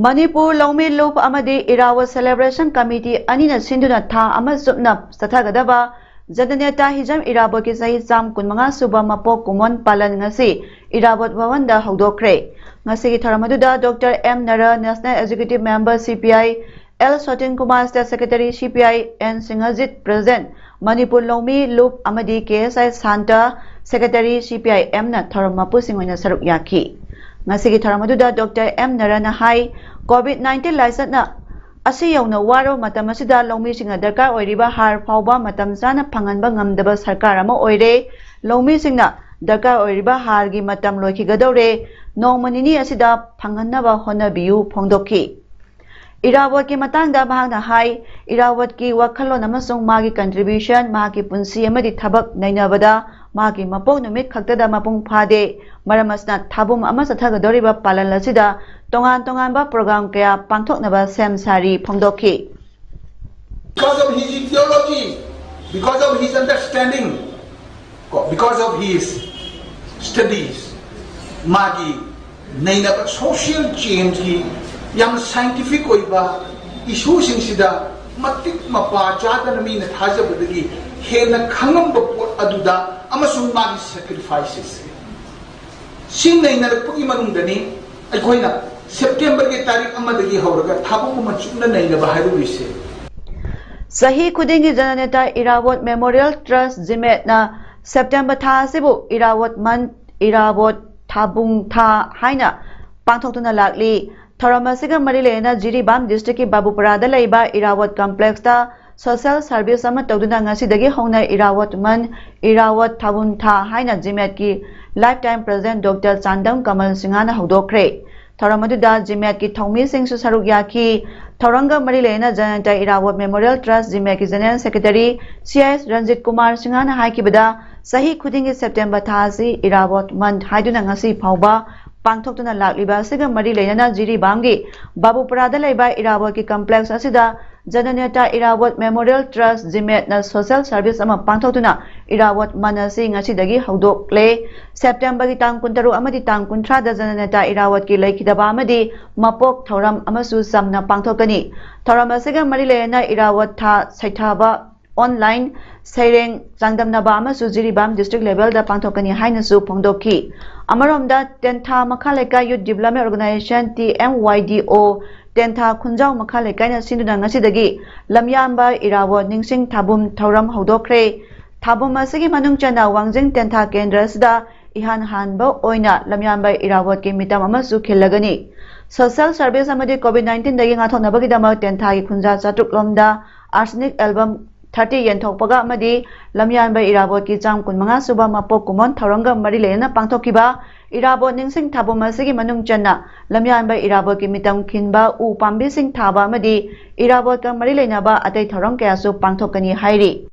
ꯃꯅꯤꯄꯨꯔ ꯂꯧꯃꯤ ꯂꯨꯞ ꯑꯃꯗꯤ ꯏꯔꯥꯕꯣꯠ ꯁꯦꯂꯦꯕ꯭ꯔꯦꯁꯟ ꯀꯃꯤꯇꯤ ꯑꯅꯤꯅ ꯁꯤꯟꯗꯨꯅ ꯊꯥ ꯑꯃ ꯆꯨꯞꯅ ꯆꯠꯊꯒꯗꯕ ꯖꯅꯅꯦꯇꯥ ꯍꯤꯖꯝ ꯏꯔꯥꯕꯣꯠꯀꯤ ꯆꯍꯤ ꯆꯥꯝ ꯀꯨꯟꯃꯉꯥ ꯁꯨꯕ ꯃꯄꯣꯛ ꯀꯨꯝꯑꯣꯟ ꯄꯥꯂꯟ ꯉꯁꯤ ꯏꯔꯥꯕꯣꯠ ꯚꯕꯟꯗ ꯍꯧꯗꯣꯛꯈ꯭ꯔꯦ꯫ ꯉꯁꯤꯒꯤ ꯊꯧꯔꯝ ꯑꯗꯨꯗ doctor M Nara, national executive member C P I, L Sotin Kumar, state secretary C P I, N Singhajit, president, Manipur ꯂꯧꯃꯤ ꯂꯨꯞ ꯑꯃꯗꯤ ꯀꯦ ꯑꯦꯁ ꯑꯥꯏ ꯁꯥꯟꯇ, ꯁꯦꯀ꯭ꯔꯦꯇꯔꯤ ꯁꯤ ꯄꯤ ꯑꯥꯏ ꯑꯦꯝꯅ ꯊꯧꯔꯝ ꯃꯄꯨꯁꯤꯡ ꯑꯣꯏꯅ ꯁꯔꯨꯛ ꯌꯥꯈꯤ꯫ ꯉꯁꯤꯒꯤ ꯊꯧꯔꯝ ꯑꯗꯨꯗ ꯗꯣꯛꯇꯔ ꯑꯦꯝ ꯅꯔꯥꯅ ꯍꯥꯏ, ꯀꯣꯚꯤꯗ ꯅꯥꯏꯟꯇꯤꯟ ꯂꯥꯏꯆꯠꯅ ꯑꯁꯤ ꯌꯧꯅ ꯋꯥꯔꯕ ꯃꯇꯝ ꯑꯁꯤꯗ ꯂꯧꯃꯤꯁꯤꯡꯅ ꯗꯔꯀꯥꯔ ꯑꯣꯏꯔꯤꯕ ꯍꯥꯔ ꯐꯥꯎꯕ ꯃꯇꯝ ꯆꯥꯅ ꯐꯪꯍꯟꯕ ꯉꯝꯗꯕ ꯁꯔꯀꯥꯔ ꯑꯃ ꯑꯣꯏꯔꯦ꯫ ꯂꯧꯃꯤꯁꯤꯡꯅ ꯗꯔꯀꯥꯔ ꯑꯣꯏꯔꯤꯕ ꯍꯥꯔꯒꯤ ꯃꯇꯝ ꯂꯣꯏꯈꯤꯒꯗꯧꯔꯦ꯫ ꯅꯣꯡꯃ ꯅꯤꯅꯤ ꯑꯁꯤꯗ ꯐꯪꯍꯟꯅꯕ ꯍꯣꯠꯅꯕꯤꯌꯨ ꯐꯣꯡꯗꯣꯛꯈꯤ꯫ ꯏꯔꯥꯕꯣꯠꯀꯤ ꯃꯇꯥꯡꯗ ꯃꯍꯥꯛꯅ ꯍꯥꯏ, ꯏꯔꯥꯕꯣꯠꯀꯤ ꯋꯥꯈꯜꯂꯣꯟ ꯑꯃꯁꯨꯡ ꯃꯥꯒꯤ contribution, ꯃꯍꯥꯛꯀꯤ ꯄꯨꯟꯁꯤ ꯑꯃꯗꯤ ꯊꯕꯛ ꯅꯩꯅꯕꯗ ꯃꯍꯥꯛꯀꯤ ꯃꯄꯣꯛ ꯅꯨꯃꯤꯠ ꯈꯛꯇꯗ ꯃꯄꯨꯡ ꯐꯥꯗꯦ꯫ ꯃꯔꯝ ꯑꯁꯤꯅ ꯊꯥꯕꯨꯝ ꯑꯃ ꯆꯠꯊꯒꯗꯧꯔꯤꯕ ꯄꯥꯂꯟ ꯑꯁꯤꯗ ꯇꯣꯉꯥꯟ ꯇꯣꯉꯥꯟꯕ ꯄ꯭ꯔꯣꯒ꯭ꯔꯥꯝ ꯀꯌꯥ ꯄꯥꯡꯊꯣꯛꯅꯕ ꯁꯦꯝ ꯁꯥꯔꯤ ꯐꯣꯡꯗꯣꯛꯈꯤ꯫ Because of his ideology, because of his understanding, ꯀꯣ, because of his studies, ꯃꯥꯒꯤ ꯅꯩꯅꯕ social changeꯀꯤ ꯌꯥꯝ scientific ꯑꯣꯏꯕ issueꯁꯤꯡꯁꯤꯗ ꯃꯇꯤꯛ ꯃꯄꯥ ꯆꯥꯗꯅ ꯃꯤꯅ ꯊꯥꯖꯕꯗꯒꯤ ꯍꯦꯟꯅ ꯈꯪꯉꯝꯕ ꯄꯣꯠ ꯑꯗꯨꯗ ꯑꯃꯁꯨꯡ ꯃꯥꯒꯤ sacrifices ꯁꯤ ꯅꯩꯅꯔꯛꯄꯒꯤ ꯃꯅꯨꯡꯗꯅꯤ ꯑꯩꯈꯣꯏꯅ Septemberꯒꯤ ꯇꯥꯔꯤꯛ ꯑꯃꯗꯒꯤ ꯍꯧꯔꯒ ꯊꯥꯕꯨꯝ ꯑꯃ ꯆꯨꯞꯅ ꯅꯩꯅꯕ ꯍꯥꯏꯔꯨꯔꯤꯁꯦ꯫ ꯆꯍꯤ ꯈꯨꯗꯤꯡꯒꯤ ꯖꯅꯅꯦꯇꯥ ꯏꯔꯥꯕꯣꯠ Memorial Trust, ꯖꯤꯃꯦꯠꯅ September ꯊꯥ ꯑꯁꯤꯕꯨ ꯏꯔꯥꯕꯣꯠ ꯃꯟꯊ, ꯏꯔꯥꯕꯣꯠ ꯊꯥꯕꯨꯡ ꯊꯥ ꯍꯥꯏꯅ ꯄꯥꯡꯊꯣꯛꯇꯨꯅ ꯂꯥꯛꯂꯤ꯫ ꯊꯧꯔꯝ ꯑꯁꯤꯒ ꯃꯔꯤ ꯂꯩꯅꯅ ꯖꯤꯔꯤꯕꯥꯝ districtꯀꯤ ꯕꯥꯕꯨꯄꯨꯔꯥꯗ ꯂꯩꯕ ꯏꯔꯥꯕꯣꯠ complexꯇ social service ꯑꯃ ꯇꯧꯗꯨꯅ ꯉꯁꯤꯗꯒꯤ ꯍꯧꯅ ꯏꯔꯥꯕꯣꯠ ꯃꯟꯊ, ꯏꯔꯥꯕꯣꯠ ꯊꯥꯕꯨꯡ ꯊꯥ ꯍꯥꯏꯅ ꯖꯤꯃꯦꯠꯀꯤ lifetime president ꯗꯣꯛꯇꯔ ꯆꯥꯟꯗꯝ ꯀꯃꯜ ꯁꯤꯡꯍꯅ ꯍꯧꯗꯣꯛꯈ꯭ꯔꯦ꯫ ꯊꯧꯔꯝ ꯑꯗꯨꯗ ꯖꯤꯃꯦꯠꯀꯤ ꯊꯧꯃꯤꯁꯤꯡꯁꯨ ꯁꯔꯨꯛ ꯌꯥꯈꯤ꯫ ꯊꯧꯔꯝꯒ ꯃꯔꯤ ꯂꯩꯅꯅ ꯖꯅꯅꯦꯇꯥ ꯏꯔꯥꯕꯣꯠ Memorial Trust, ꯖꯤꯃꯦꯠꯀꯤ general secretary C I Ranjit Kumar ꯁꯤꯡꯍꯅ ꯍꯥꯏꯈꯤꯕꯗ, ꯆꯍꯤ ꯈꯨꯗꯤꯡꯒꯤ September ꯊꯥ ꯑꯁꯤ ꯏꯔꯥꯕꯣꯠ ꯃꯟꯊ ꯍꯥꯏꯗꯨꯅ ꯉꯁꯤ ꯐꯥꯎꯕ ꯄꯥꯡꯊꯣꯛꯇꯨꯅ ꯂꯥꯛꯂꯤꯕ ꯑꯁꯤꯒ ꯃꯔꯤ ꯂꯩꯅꯅ ꯖꯤꯔꯤꯕꯥꯝꯒꯤ ꯕꯥꯕꯨꯄꯨꯔꯥꯗ ꯂꯩꯕ ꯏꯔꯥꯕꯣꯠꯀꯤ complex ꯑꯁꯤꯗ ꯖꯅꯅꯦꯇꯥ ꯏꯔꯥꯕꯣꯠ Memorial Trust, ꯖꯤꯃꯦꯠꯅ social service ꯑꯃ ꯄꯥꯡꯊꯣꯛꯇꯨꯅ ꯏꯔꯥꯕꯣꯠ ꯃꯟꯊ ꯑꯁꯤ ꯉꯁꯤꯗꯒꯤ ꯍꯧꯗꯣꯛꯂꯦ꯫ Septemberꯒꯤ ꯇꯥꯡ ꯀꯨꯟꯇꯔꯨꯛ ꯑꯃꯗꯤ ꯇꯥꯡ ꯀꯨꯟꯊ꯭ꯔꯥꯗ ꯖꯅꯅꯦꯇꯥ ꯏꯔꯥꯕꯣꯠꯀꯤ ꯂꯩꯈꯤꯗꯕ ꯑꯃꯗꯤ ꯃꯄꯣꯛ ꯊꯧꯔꯝ ꯑꯃꯁꯨ ꯆꯝꯅ ꯄꯥꯡꯊꯣꯛꯀꯅꯤ꯫ ꯊꯧꯔꯝ ꯑꯁꯤꯒ ꯃꯔꯤ ꯂꯩꯅꯅ ꯏꯔꯥꯕꯣꯠ ꯊꯥ ꯁꯩꯊꯥꯕ online ꯁꯩꯔꯦꯡ ꯆꯥꯡꯗꯝꯅꯕ ꯑꯃꯁꯨ ꯖꯤꯔꯤꯕꯥꯝ district levelꯗ ꯄꯥꯡꯊꯣꯛꯀꯅꯤ ꯍꯥꯏꯅꯁꯨ ꯐꯣꯡꯗꯣꯛꯈꯤ꯫ ꯑꯃꯔꯣꯝꯗ, ꯇꯦꯟꯊꯥ ꯃꯈꯥ ꯂꯩꯀꯥꯏ Youth Development Organization, T M Y D O, ꯇꯦꯟꯊꯥ ꯈꯨꯟꯖꯥꯎ ꯃꯈꯥ ꯂꯩꯀꯥꯏꯅ ꯁꯤꯟꯗꯨꯅ ꯉꯁꯤꯗꯒꯤ ꯂꯝꯌꯥꯟꯕ ꯏꯔꯥꯕꯣꯠ ꯅꯤꯡꯁꯤꯡ ꯊꯥꯕꯨꯝ ꯊꯧꯔꯝ ꯍꯧꯗꯣꯛꯈ꯭ꯔꯦ꯫ ꯊꯥꯕꯨꯝ ꯑꯁꯤꯒꯤ ꯃꯅꯨꯡ ꯆꯟꯅ ꯋꯥꯡꯖꯤꯡ ꯇꯦꯟꯊꯥ ꯀꯦꯟꯗ꯭ꯔ ꯑꯁꯤꯗ ꯏꯍꯥꯟ ꯍꯥꯟꯕ ꯑꯣꯏꯅ ꯂꯝꯌꯥꯟꯕ ꯏꯔꯥꯕꯣꯠꯀꯤ ꯃꯤꯇꯝ ꯑꯃꯁꯨ ꯈꯤꯜꯂꯒꯅꯤ꯫ Social service ꯑꯃꯗꯤ COVID nineteenꯗꯒꯤ ꯉꯥꯛꯊꯣꯛꯅꯕꯒꯤꯗꯃꯛ ꯇꯦꯟꯊꯥꯒꯤ ꯈꯨꯟꯖꯥ ꯆꯥꯇ꯭ꯔꯨꯛ ꯂꯣꯝꯗ Arsenic Album thirty ꯌꯦꯟꯊꯣꯛꯄꯒ ꯑꯃꯗꯤ ꯂꯝꯌꯥꯟꯕ ꯏꯔꯥꯕꯣꯠꯀꯤ ꯆꯥꯝ ꯀꯨꯟꯃꯉꯥ ꯁꯨꯕ ꯃꯄꯣꯛ ꯀꯨꯝꯑꯣꯟ ꯊꯧꯔꯝꯒ ꯃꯔꯤ ꯂꯩꯅꯅ ꯄꯥꯡꯊꯣꯛꯈꯤꯕ ꯏꯔꯥꯕꯣꯠ ꯅꯤꯡꯁꯤꯡ ꯊꯥꯕꯨꯝ ꯑꯁꯤꯒꯤ ꯃꯅꯨꯡ ꯆꯟꯅ ꯂꯝꯌꯥꯟꯕ ꯏꯔꯥꯕꯣꯠꯀꯤ ꯃꯤꯇꯝ ꯈꯤꯟꯕ, ꯎ ꯄꯥꯝꯕꯤꯁꯤꯡ ꯊꯥꯕ ꯑꯃꯗꯤ ꯏꯔꯥꯕꯣꯠꯀ ꯃꯔꯤ ꯂꯩꯅꯕ ꯑꯇꯩ ꯊꯧꯔꯝ ꯀꯌꯥꯁꯨ ꯄꯥꯡꯊꯣꯛꯀꯅꯤ ꯍꯥꯏꯔꯤ꯫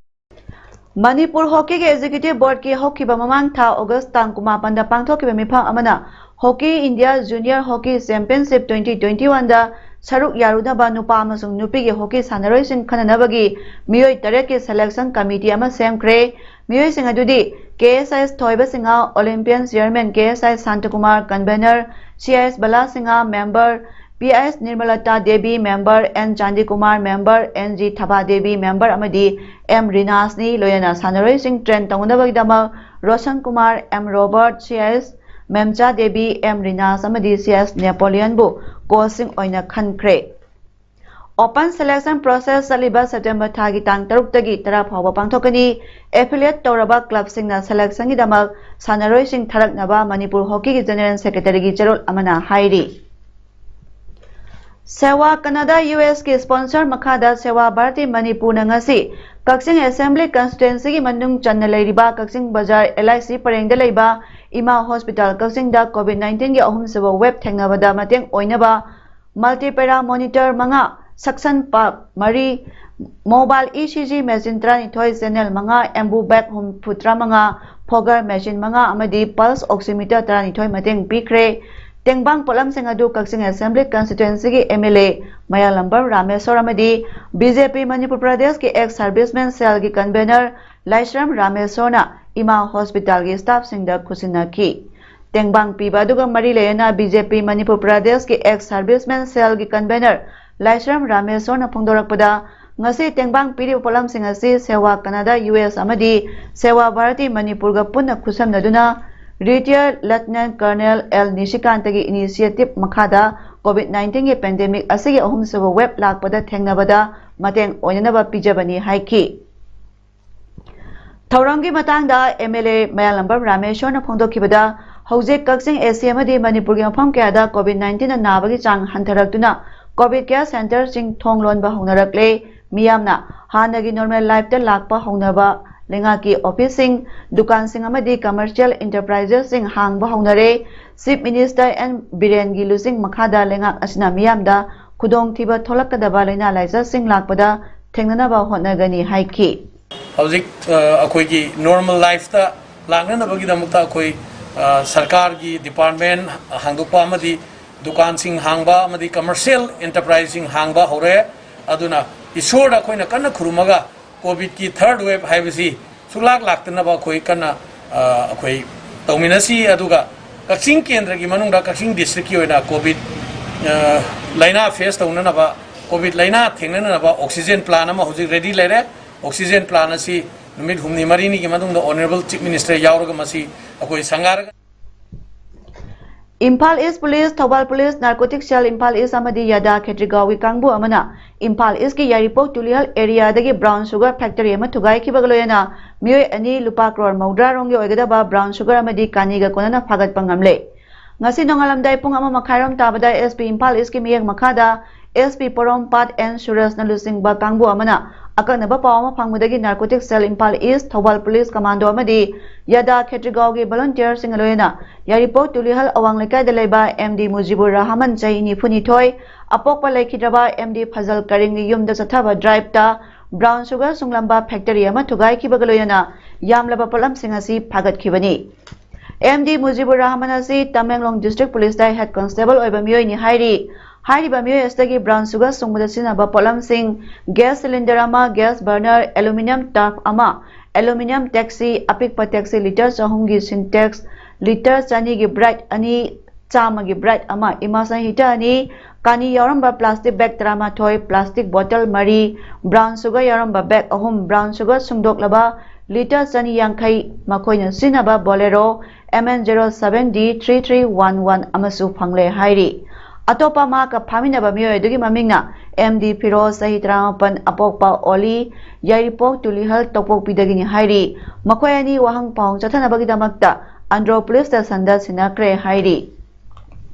ꯃꯅꯤꯄꯨꯔ ꯍꯣꯀꯤꯒꯤ executive boardꯀꯤ ꯍꯧꯈꯤꯕ ꯃꯃꯥꯡ ꯊꯥ August ꯇꯥꯡ ꯀꯨꯟꯃꯥꯄꯟꯗ ꯄꯥꯡꯊꯣꯛꯈꯤꯕ ꯃꯤꯐꯝ ꯑꯃꯅ Hockey India Junior Hockey Championship twenty twenty-oneꯗ ꯁꯔꯨꯛ ꯌꯥꯔꯨꯅꯕ ꯅꯨꯄꯥ ꯑꯃꯁꯨꯡ ꯅꯨꯄꯤꯒꯤ ꯍꯣꯀꯤ ꯁꯥꯟꯅꯔꯣꯏꯁꯤꯡ ꯈꯟꯅꯅꯕꯒꯤ ꯃꯤꯑꯣꯏ ꯇꯔꯦꯠꯀꯤ selection committee ꯑꯃ ꯁꯦꯝꯈ꯭ꯔꯦ꯫ ꯃꯤꯑꯣꯏꯁꯤꯡ ꯑꯗꯨꯗꯤ K S S ꯊꯣꯏꯕ Singh, Olympian chairman K S I ꯁꯥꯟꯇꯀꯨꯃꯥꯔ, convener C S Bala Singh, member P S ꯅꯤꯔꯃꯂꯇꯥ Devi, member N ꯆꯥꯟꯗꯤꯀꯨꯃꯥꯔ, member N G Thaba Devi, member ꯑꯃꯗꯤ M ꯔꯤꯅꯥꯁꯅꯤ꯫ ꯂꯣꯏꯅꯅ ꯁꯥꯟꯅꯔꯣꯏꯁꯤꯡ train ꯇꯧꯅꯕꯒꯤꯗꯃꯛ Roshan Kumar, M Robert, C S Memcha Devi, M Rinash ꯑꯃꯗꯤ C S ꯅꯦꯄꯣꯂꯤꯌꯟꯕꯨ coachꯁꯤꯡ ꯑꯣꯏꯅ ꯈꯟꯈ꯭ꯔꯦ꯫ Open selection process ꯆꯠꯂꯤꯕ September ꯊꯥꯒꯤ ꯇꯥꯡ ꯇꯔꯨꯛꯇꯒꯤ ꯇꯔꯥ ꯐꯥꯎꯕ ꯄꯥꯡꯊꯣꯛꯀꯅꯤ꯫ Affiliate ꯇꯧꯔꯕ clubꯁꯤꯡꯅ selectionꯒꯤꯗꯃꯛ ꯁꯥꯟꯅꯔꯣꯏꯁꯤꯡ ꯊꯥꯔꯛꯅꯕ ꯃꯅꯤꯄꯨꯔ ꯍꯣꯀꯤꯒꯤ general secretaryꯒꯤ ꯆꯦꯔꯣꯜ ꯑꯃꯅ ꯍꯥꯏꯔꯤ꯫ ꯁꯦꯋꯥ ꯀꯅꯥꯗꯥ U Sꯀꯤ sponsor ꯃꯈꯥꯗ ꯁꯦꯋꯥ ꯚꯥꯔꯇꯤ ꯃꯅꯤꯄꯨꯔꯅ ꯉꯁꯤ ꯀꯛꯆꯤꯡ Assembly Constituencyꯒꯤ ꯃꯅꯨꯡ ꯆꯟꯅ ꯂꯩꯔꯤꯕ ꯀꯛꯆꯤꯡ ꯕꯖꯥꯔ L I C ꯄꯔꯦꯡꯗ ꯂꯩꯕ ꯏꯃꯥ hospital ꯀꯛꯆꯤꯡꯗ COVID nineteenꯒꯤ ꯑꯍꯨꯝꯁꯨꯕ wave ꯊꯦꯡꯅꯕꯗ ꯃꯇꯦꯡ ꯑꯣꯏꯅꯕ multi para monitor ꯃꯉꯥ, suction pump ꯃꯔꯤ, mobile E C G machine ꯇꯔꯥꯅꯤꯊꯣꯏ, channel ꯃꯉꯥ, ambu bag ꯍꯨꯝꯐꯨ ꯇꯔꯥꯃꯉꯥ, Foger machine ꯃꯉꯥ ꯑꯃꯗꯤ pulse oximeter ꯇꯔꯥꯅꯤꯊꯣꯏ ꯃꯇꯦꯡ ꯄꯤꯈ꯭ꯔꯦ꯫ ꯇꯦꯡꯕꯥꯡ ꯄꯣꯠꯂꯝꯁꯤꯡ ꯑꯗꯨ ꯀꯛꯆꯤꯡ Assembly Constituencyꯒꯤ M L A ꯃꯌꯥꯂꯝꯕꯝ Rameshwor ꯑꯃꯗꯤ B J P ꯃꯅꯤꯄꯨꯔ ꯄ꯭ꯔꯗꯦꯁꯀꯤ ex serviceman cellꯒꯤ convener ꯂꯥꯏꯁ꯭ꯔꯝ ꯔꯥꯃꯦꯁꯣꯔꯅ ꯏꯃꯥ hospitalꯒꯤ staffꯁꯤꯡꯗ ꯈꯨꯠꯁꯤꯟꯅꯈꯤ꯫ ꯇꯦꯡꯕꯥꯡ ꯄꯤꯕ ꯑꯗꯨꯒ ꯃꯔꯤ ꯂꯩꯅꯅ B J P ꯃꯅꯤꯄꯨꯔ ꯄ꯭ꯔꯗꯦꯁꯀꯤ ex serviceman cellꯒꯤ convener ꯂꯥꯏꯁ꯭ꯔꯝ ꯔꯥꯃꯦꯁꯣꯔꯅ ꯐꯣꯡꯗꯣꯔꯛꯄꯗ, ꯉꯁꯤ ꯇꯦꯡꯕꯥꯡ ꯄꯤꯔꯤꯕ ꯄꯣꯠꯂꯝꯁꯤꯡ ꯑꯁꯤ ꯁꯦꯋꯥ ꯀꯅꯥꯗꯥ, ꯌꯨ ꯑꯦꯁ ꯑꯃꯗꯤ ꯁꯦꯋꯥ ꯚꯥꯔꯇꯤ ꯃꯅꯤꯄꯨꯔꯒ ꯄꯨꯟꯅ ꯈꯨꯠꯁꯝꯅꯗꯨꯅ Retired Lieutenant Colonel L ꯅꯤꯁꯤꯀꯥꯟꯇꯒꯤ initiative ꯃꯈꯥꯗ COVID nineteen ꯒꯤ pandemic ꯑꯁꯤꯒꯤ ꯑꯍꯨꯝꯁꯨꯕ wave ꯂꯥꯛꯄꯗ ꯊꯦꯡꯅꯕꯗ ꯃꯇꯦꯡ ꯑꯣꯏꯅꯅꯕ ꯄꯤꯖꯕꯅꯤ ꯍꯥꯏꯈꯤ꯫ ꯊꯧꯔꯝꯒꯤ ꯃꯇꯥꯡꯗ ꯑꯦꯝ ꯑꯦꯜ ꯑꯦ ꯃꯌꯥꯂꯝꯕꯝ ꯔꯥꯃꯦꯁꯣꯔꯅ ꯐꯣꯡꯗꯣꯛꯈꯤꯕꯗ, ꯍꯧꯖꯤꯛ ꯀꯛꯆꯤꯡ ꯑꯦ ꯁꯤ ꯑꯃꯗꯤ ꯃꯅꯤꯄꯨꯔꯒꯤ ꯃꯐꯝ ꯀꯌꯥꯗ COVID nineteen ꯅ ꯅꯥꯕꯒꯤ ꯆꯥꯡ ꯍꯟꯊꯔꯛꯇꯨꯅ COVID care centre ꯁꯤꯡ ꯊꯣꯡ ꯂꯣꯟꯕ ꯍꯧꯅꯔꯛꯂꯦ꯫ ꯃꯤꯌꯥꯝꯅ ꯍꯥꯟꯅꯒꯤ normal life ꯇ ꯂꯥꯛꯄ ꯍꯧꯅꯕ ꯂꯩꯉꯥꯛꯀꯤ office ꯁꯤꯡ, ꯗꯨꯀꯥꯟꯁꯤꯡ ꯑꯃꯗꯤ commercial enterprises ꯁꯤꯡ ꯍꯥꯡꯕ ꯍꯧꯅꯔꯦ꯫ Chief Minister N ꯕꯤꯔꯦꯟꯒꯤ ꯂꯨꯆꯤꯡ ꯃꯈꯥꯗ ꯂꯩꯉꯥꯛ ꯑꯁꯤꯅ ꯃꯤꯌꯥꯝꯗ ꯈꯨꯗꯣꯡꯊꯤꯕ ꯊꯣꯛꯂꯛꯀꯗꯕ ꯂꯥꯏꯅꯥ ꯂꯥꯏꯆꯠꯁꯤꯡ ꯂꯥꯛꯄꯗ ꯊꯦꯡꯅꯅꯕ ꯍꯣꯠꯅꯒꯅꯤ ꯍꯥꯏꯈꯤ꯫ ꯍꯧꯖꯤꯛ, ꯑ, ꯑꯩꯈꯣꯏꯒꯤ normal life ꯇ ꯂꯥꯛꯅꯅꯕꯒꯤꯗꯃꯛꯇ ꯑꯩꯈꯣꯏ, ꯑ, ꯁꯔꯀꯥꯔꯒꯤ department ꯍꯥꯡꯗꯣꯛꯄ ꯑꯃꯗꯤ ꯗꯨꯀꯥꯟꯁꯤꯡ ꯍꯥꯡꯕ ꯑꯃꯗꯤ commercial enterprise ꯁꯤꯡ ꯍꯥꯡꯕ ꯍꯧꯔꯦ꯫ ꯑꯗꯨꯅ ꯏꯁꯣꯔꯗ ꯑꯩꯈꯣꯏꯅ ꯀꯟꯅ ꯈꯨꯔꯨꯝꯃꯒ COVID ꯀꯤ third wave ꯍꯥꯏꯕꯁꯤ ꯁꯨꯛꯂꯥꯛ ꯂꯥꯛꯇꯅꯕ ꯑꯩꯈꯣꯏ ꯀꯟꯅ, ꯑ, ꯑꯩꯈꯣꯏ ꯇꯧꯃꯤꯟꯅꯁꯤ꯫ ꯑꯗꯨꯒ ꯀꯛꯆꯤꯡ ꯀꯦꯟꯗ꯭ꯔꯒꯤ ꯃꯅꯨꯡꯗ ꯀꯛꯆꯤꯡ district ꯀꯤ ꯑꯣꯏꯅ COVID, ꯑ, ꯂꯥꯏꯅꯥ face ꯇꯧꯅꯅꯕ, COVID ꯂꯥꯏꯅꯥ ꯊꯦꯡꯅꯅꯅꯕ oxygen plant ꯑꯃ ꯍꯧꯖꯤꯛ ready ꯂꯩꯔꯦ꯫ Oxygen plant ꯑꯁꯤ ꯅꯨꯃꯤꯠ ꯍꯨꯝꯅꯤ ꯃꯔꯤꯅꯤꯒꯤ ꯃꯇꯨꯡꯗ Honourable Chief Minister ꯌꯥꯎꯔꯒ ꯃꯁꯤ ꯑꯩꯈꯣꯏ ꯁꯪꯒꯥꯔꯒ Imphal East Police, Thoubal Police, Narcotic Cell Imphal East ꯑꯃꯗꯤ ꯌꯥꯗꯥ ꯈꯦꯇ꯭ꯔꯤꯒꯥꯎꯒꯤ ꯀꯥꯡꯕꯨ ꯑꯃꯅ ꯏꯝꯐꯥꯜ East ꯀꯤ ꯌꯥꯏꯔꯤꯄꯣꯛ ꯇꯨꯂꯤꯍꯜ area ꯗꯒꯤ brown sugar factory ꯑꯃ ꯊꯨꯒꯥꯏꯈꯤꯕꯒ ꯂꯣꯏꯅꯅ ꯃꯤꯑꯣꯏ ꯑꯅꯤ ꯂꯨꯄꯥ ꯀ꯭ꯔꯣꯔ ꯃꯧꯗ꯭ꯔꯥ ꯔꯣꯝꯒꯤ ꯑꯣꯏꯒꯗꯕ brown sugar ꯑꯃꯗꯤ ꯀꯥꯅꯤꯒ ꯀꯣꯟꯅꯅ ꯐꯥꯒꯠꯄ ꯉꯝꯂꯦ꯫ ꯉꯁꯤ ꯅꯣꯡꯉꯥꯜꯂꯝꯗꯥꯏ ꯄꯨꯡ ꯑꯃ ꯃꯈꯥꯏꯔꯣꯝ ꯇꯥꯕꯗ S P ꯏꯝꯐꯥꯜ East ꯀꯤ ꯃꯤꯠꯌꯦꯡ ꯃꯈꯥꯗ S P ꯄꯣꯔꯣꯝꯄꯥꯠ N ꯁꯨꯔꯖꯅ ꯂꯨꯆꯤꯡꯕ ꯀꯥꯡꯕꯨ ꯑꯃꯅ ꯑꯀꯛꯅꯕ ꯄꯥꯎ ꯑꯃ ꯐꯪꯕꯗꯒꯤ Narcotic Cell Imphal East, Thoubal Police Commando ꯑꯃꯗꯤ ꯌꯥꯗꯥ ꯈꯦꯇ꯭ꯔꯤꯒꯥꯎꯒꯤ volunteer ꯁꯤꯡꯒ ꯂꯣꯏꯅꯅ ꯌꯥꯏꯔꯤꯄꯣꯛ ꯇꯨꯂꯤꯍꯜ ꯑꯋꯥꯡ ꯂꯩꯀꯥꯏꯗ ꯂꯩꯕ M D ꯃꯨꯖꯤꯕꯨꯔ ꯔꯍꯃꯟ, ꯆꯍꯤ ꯅꯤꯐꯨ ꯅꯤꯊꯣꯏ, ꯑꯄꯣꯛꯄ ꯂꯩꯈꯤꯗ꯭ꯔꯕ M D ꯐꯖꯜ ꯀꯔꯤꯝꯒꯤ ꯌꯨꯝꯗ ꯆꯠꯊꯕ drive ꯇ brown sugar ꯁꯨꯡꯂꯝꯕ factory ꯑꯃ ꯊꯨꯒꯥꯏꯈꯤꯕꯒ ꯂꯣꯏꯅꯅ ꯌꯥꯝꯂꯕ ꯄꯣꯠꯂꯝꯁꯤꯡ ꯑꯁꯤ ꯐꯥꯒꯠꯈꯤꯕꯅꯤ꯫ M D ꯃꯨꯖꯤꯕꯨꯔ ꯔꯍꯃꯟ ꯑꯁꯤ ꯇꯃꯦꯡꯂꯣꯡ District Police ꯇ head constable ꯑꯣꯏꯕ ꯃꯤꯑꯣꯏꯅꯤ ꯍꯥꯏꯔꯤ꯫ ꯍꯥꯏꯔꯤꯕ ꯃꯤꯑꯣꯏ ꯑꯁꯤꯗꯒꯤ brown sugar ꯁꯨꯡꯕꯗ ꯁꯤꯖꯤꯟꯅꯕ ꯄꯣꯠꯂꯝꯁꯤꯡ, gas cylinder ꯑꯃ, gas burner, aluminium tub ꯑꯃ, aluminium taxi, ꯑꯄꯤꯛꯄ taxi litre ꯆꯍꯨꯝꯒꯤ Sintex, litre ꯆꯅꯤꯒꯤ Bright ꯑꯅꯤ, ꯆꯥꯝꯃꯒꯤ Bright ꯑꯃ, immersion heater ꯑꯅꯤ, ꯀꯥꯅꯤ ꯌꯥꯎꯔꯝꯕ plastic bag ꯇꯔꯥꯃꯥꯊꯣꯏ, plastic bottle ꯃꯔꯤ, brown sugar ꯌꯥꯎꯔꯝꯕ bag ꯑꯍꯨꯝ, brown sugar ꯁꯨꯡꯗꯣꯛꯂꯕ litre ꯆꯅꯤ ꯌꯥꯡꯈꯩ, ꯃꯈꯣꯏꯅ ꯁꯤꯖꯤꯟꯅꯕ Bolero M N zero seven D three three one one ꯑꯃꯁꯨ ꯐꯪꯂꯦ ꯍꯥꯏꯔꯤ꯫ ꯑꯇꯣꯞꯄ ꯃꯍꯥꯛꯀ ꯐꯥꯃꯤꯟꯅꯕ ꯃꯤꯑꯣꯏ ꯑꯗꯨꯒꯤ ꯃꯃꯤꯡꯅ M D ꯐꯤꯔꯣꯖ, ꯆꯍꯤ ꯇꯔꯥꯃꯥꯄꯟ, ꯑꯄꯣꯛꯄ ꯑꯣꯂꯤ, ꯌꯥꯏꯔꯤꯄꯣꯛ ꯇꯨꯂꯤꯍꯜ ꯇꯧꯄꯣꯛꯄꯤꯗꯒꯤꯅꯤ ꯍꯥꯏꯔꯤ꯫ ꯃꯈꯣꯏ ꯑꯅꯤ ꯋꯥꯍꯪ ꯄꯥꯎꯍꯪ ꯆꯠꯊꯅꯕꯒꯤꯗꯃꯛꯇ ꯑꯟꯗ꯭ꯔꯣ police stationꯗ ꯁꯤꯟꯅꯈ꯭ꯔꯦ ꯍꯥꯏꯔꯤ꯫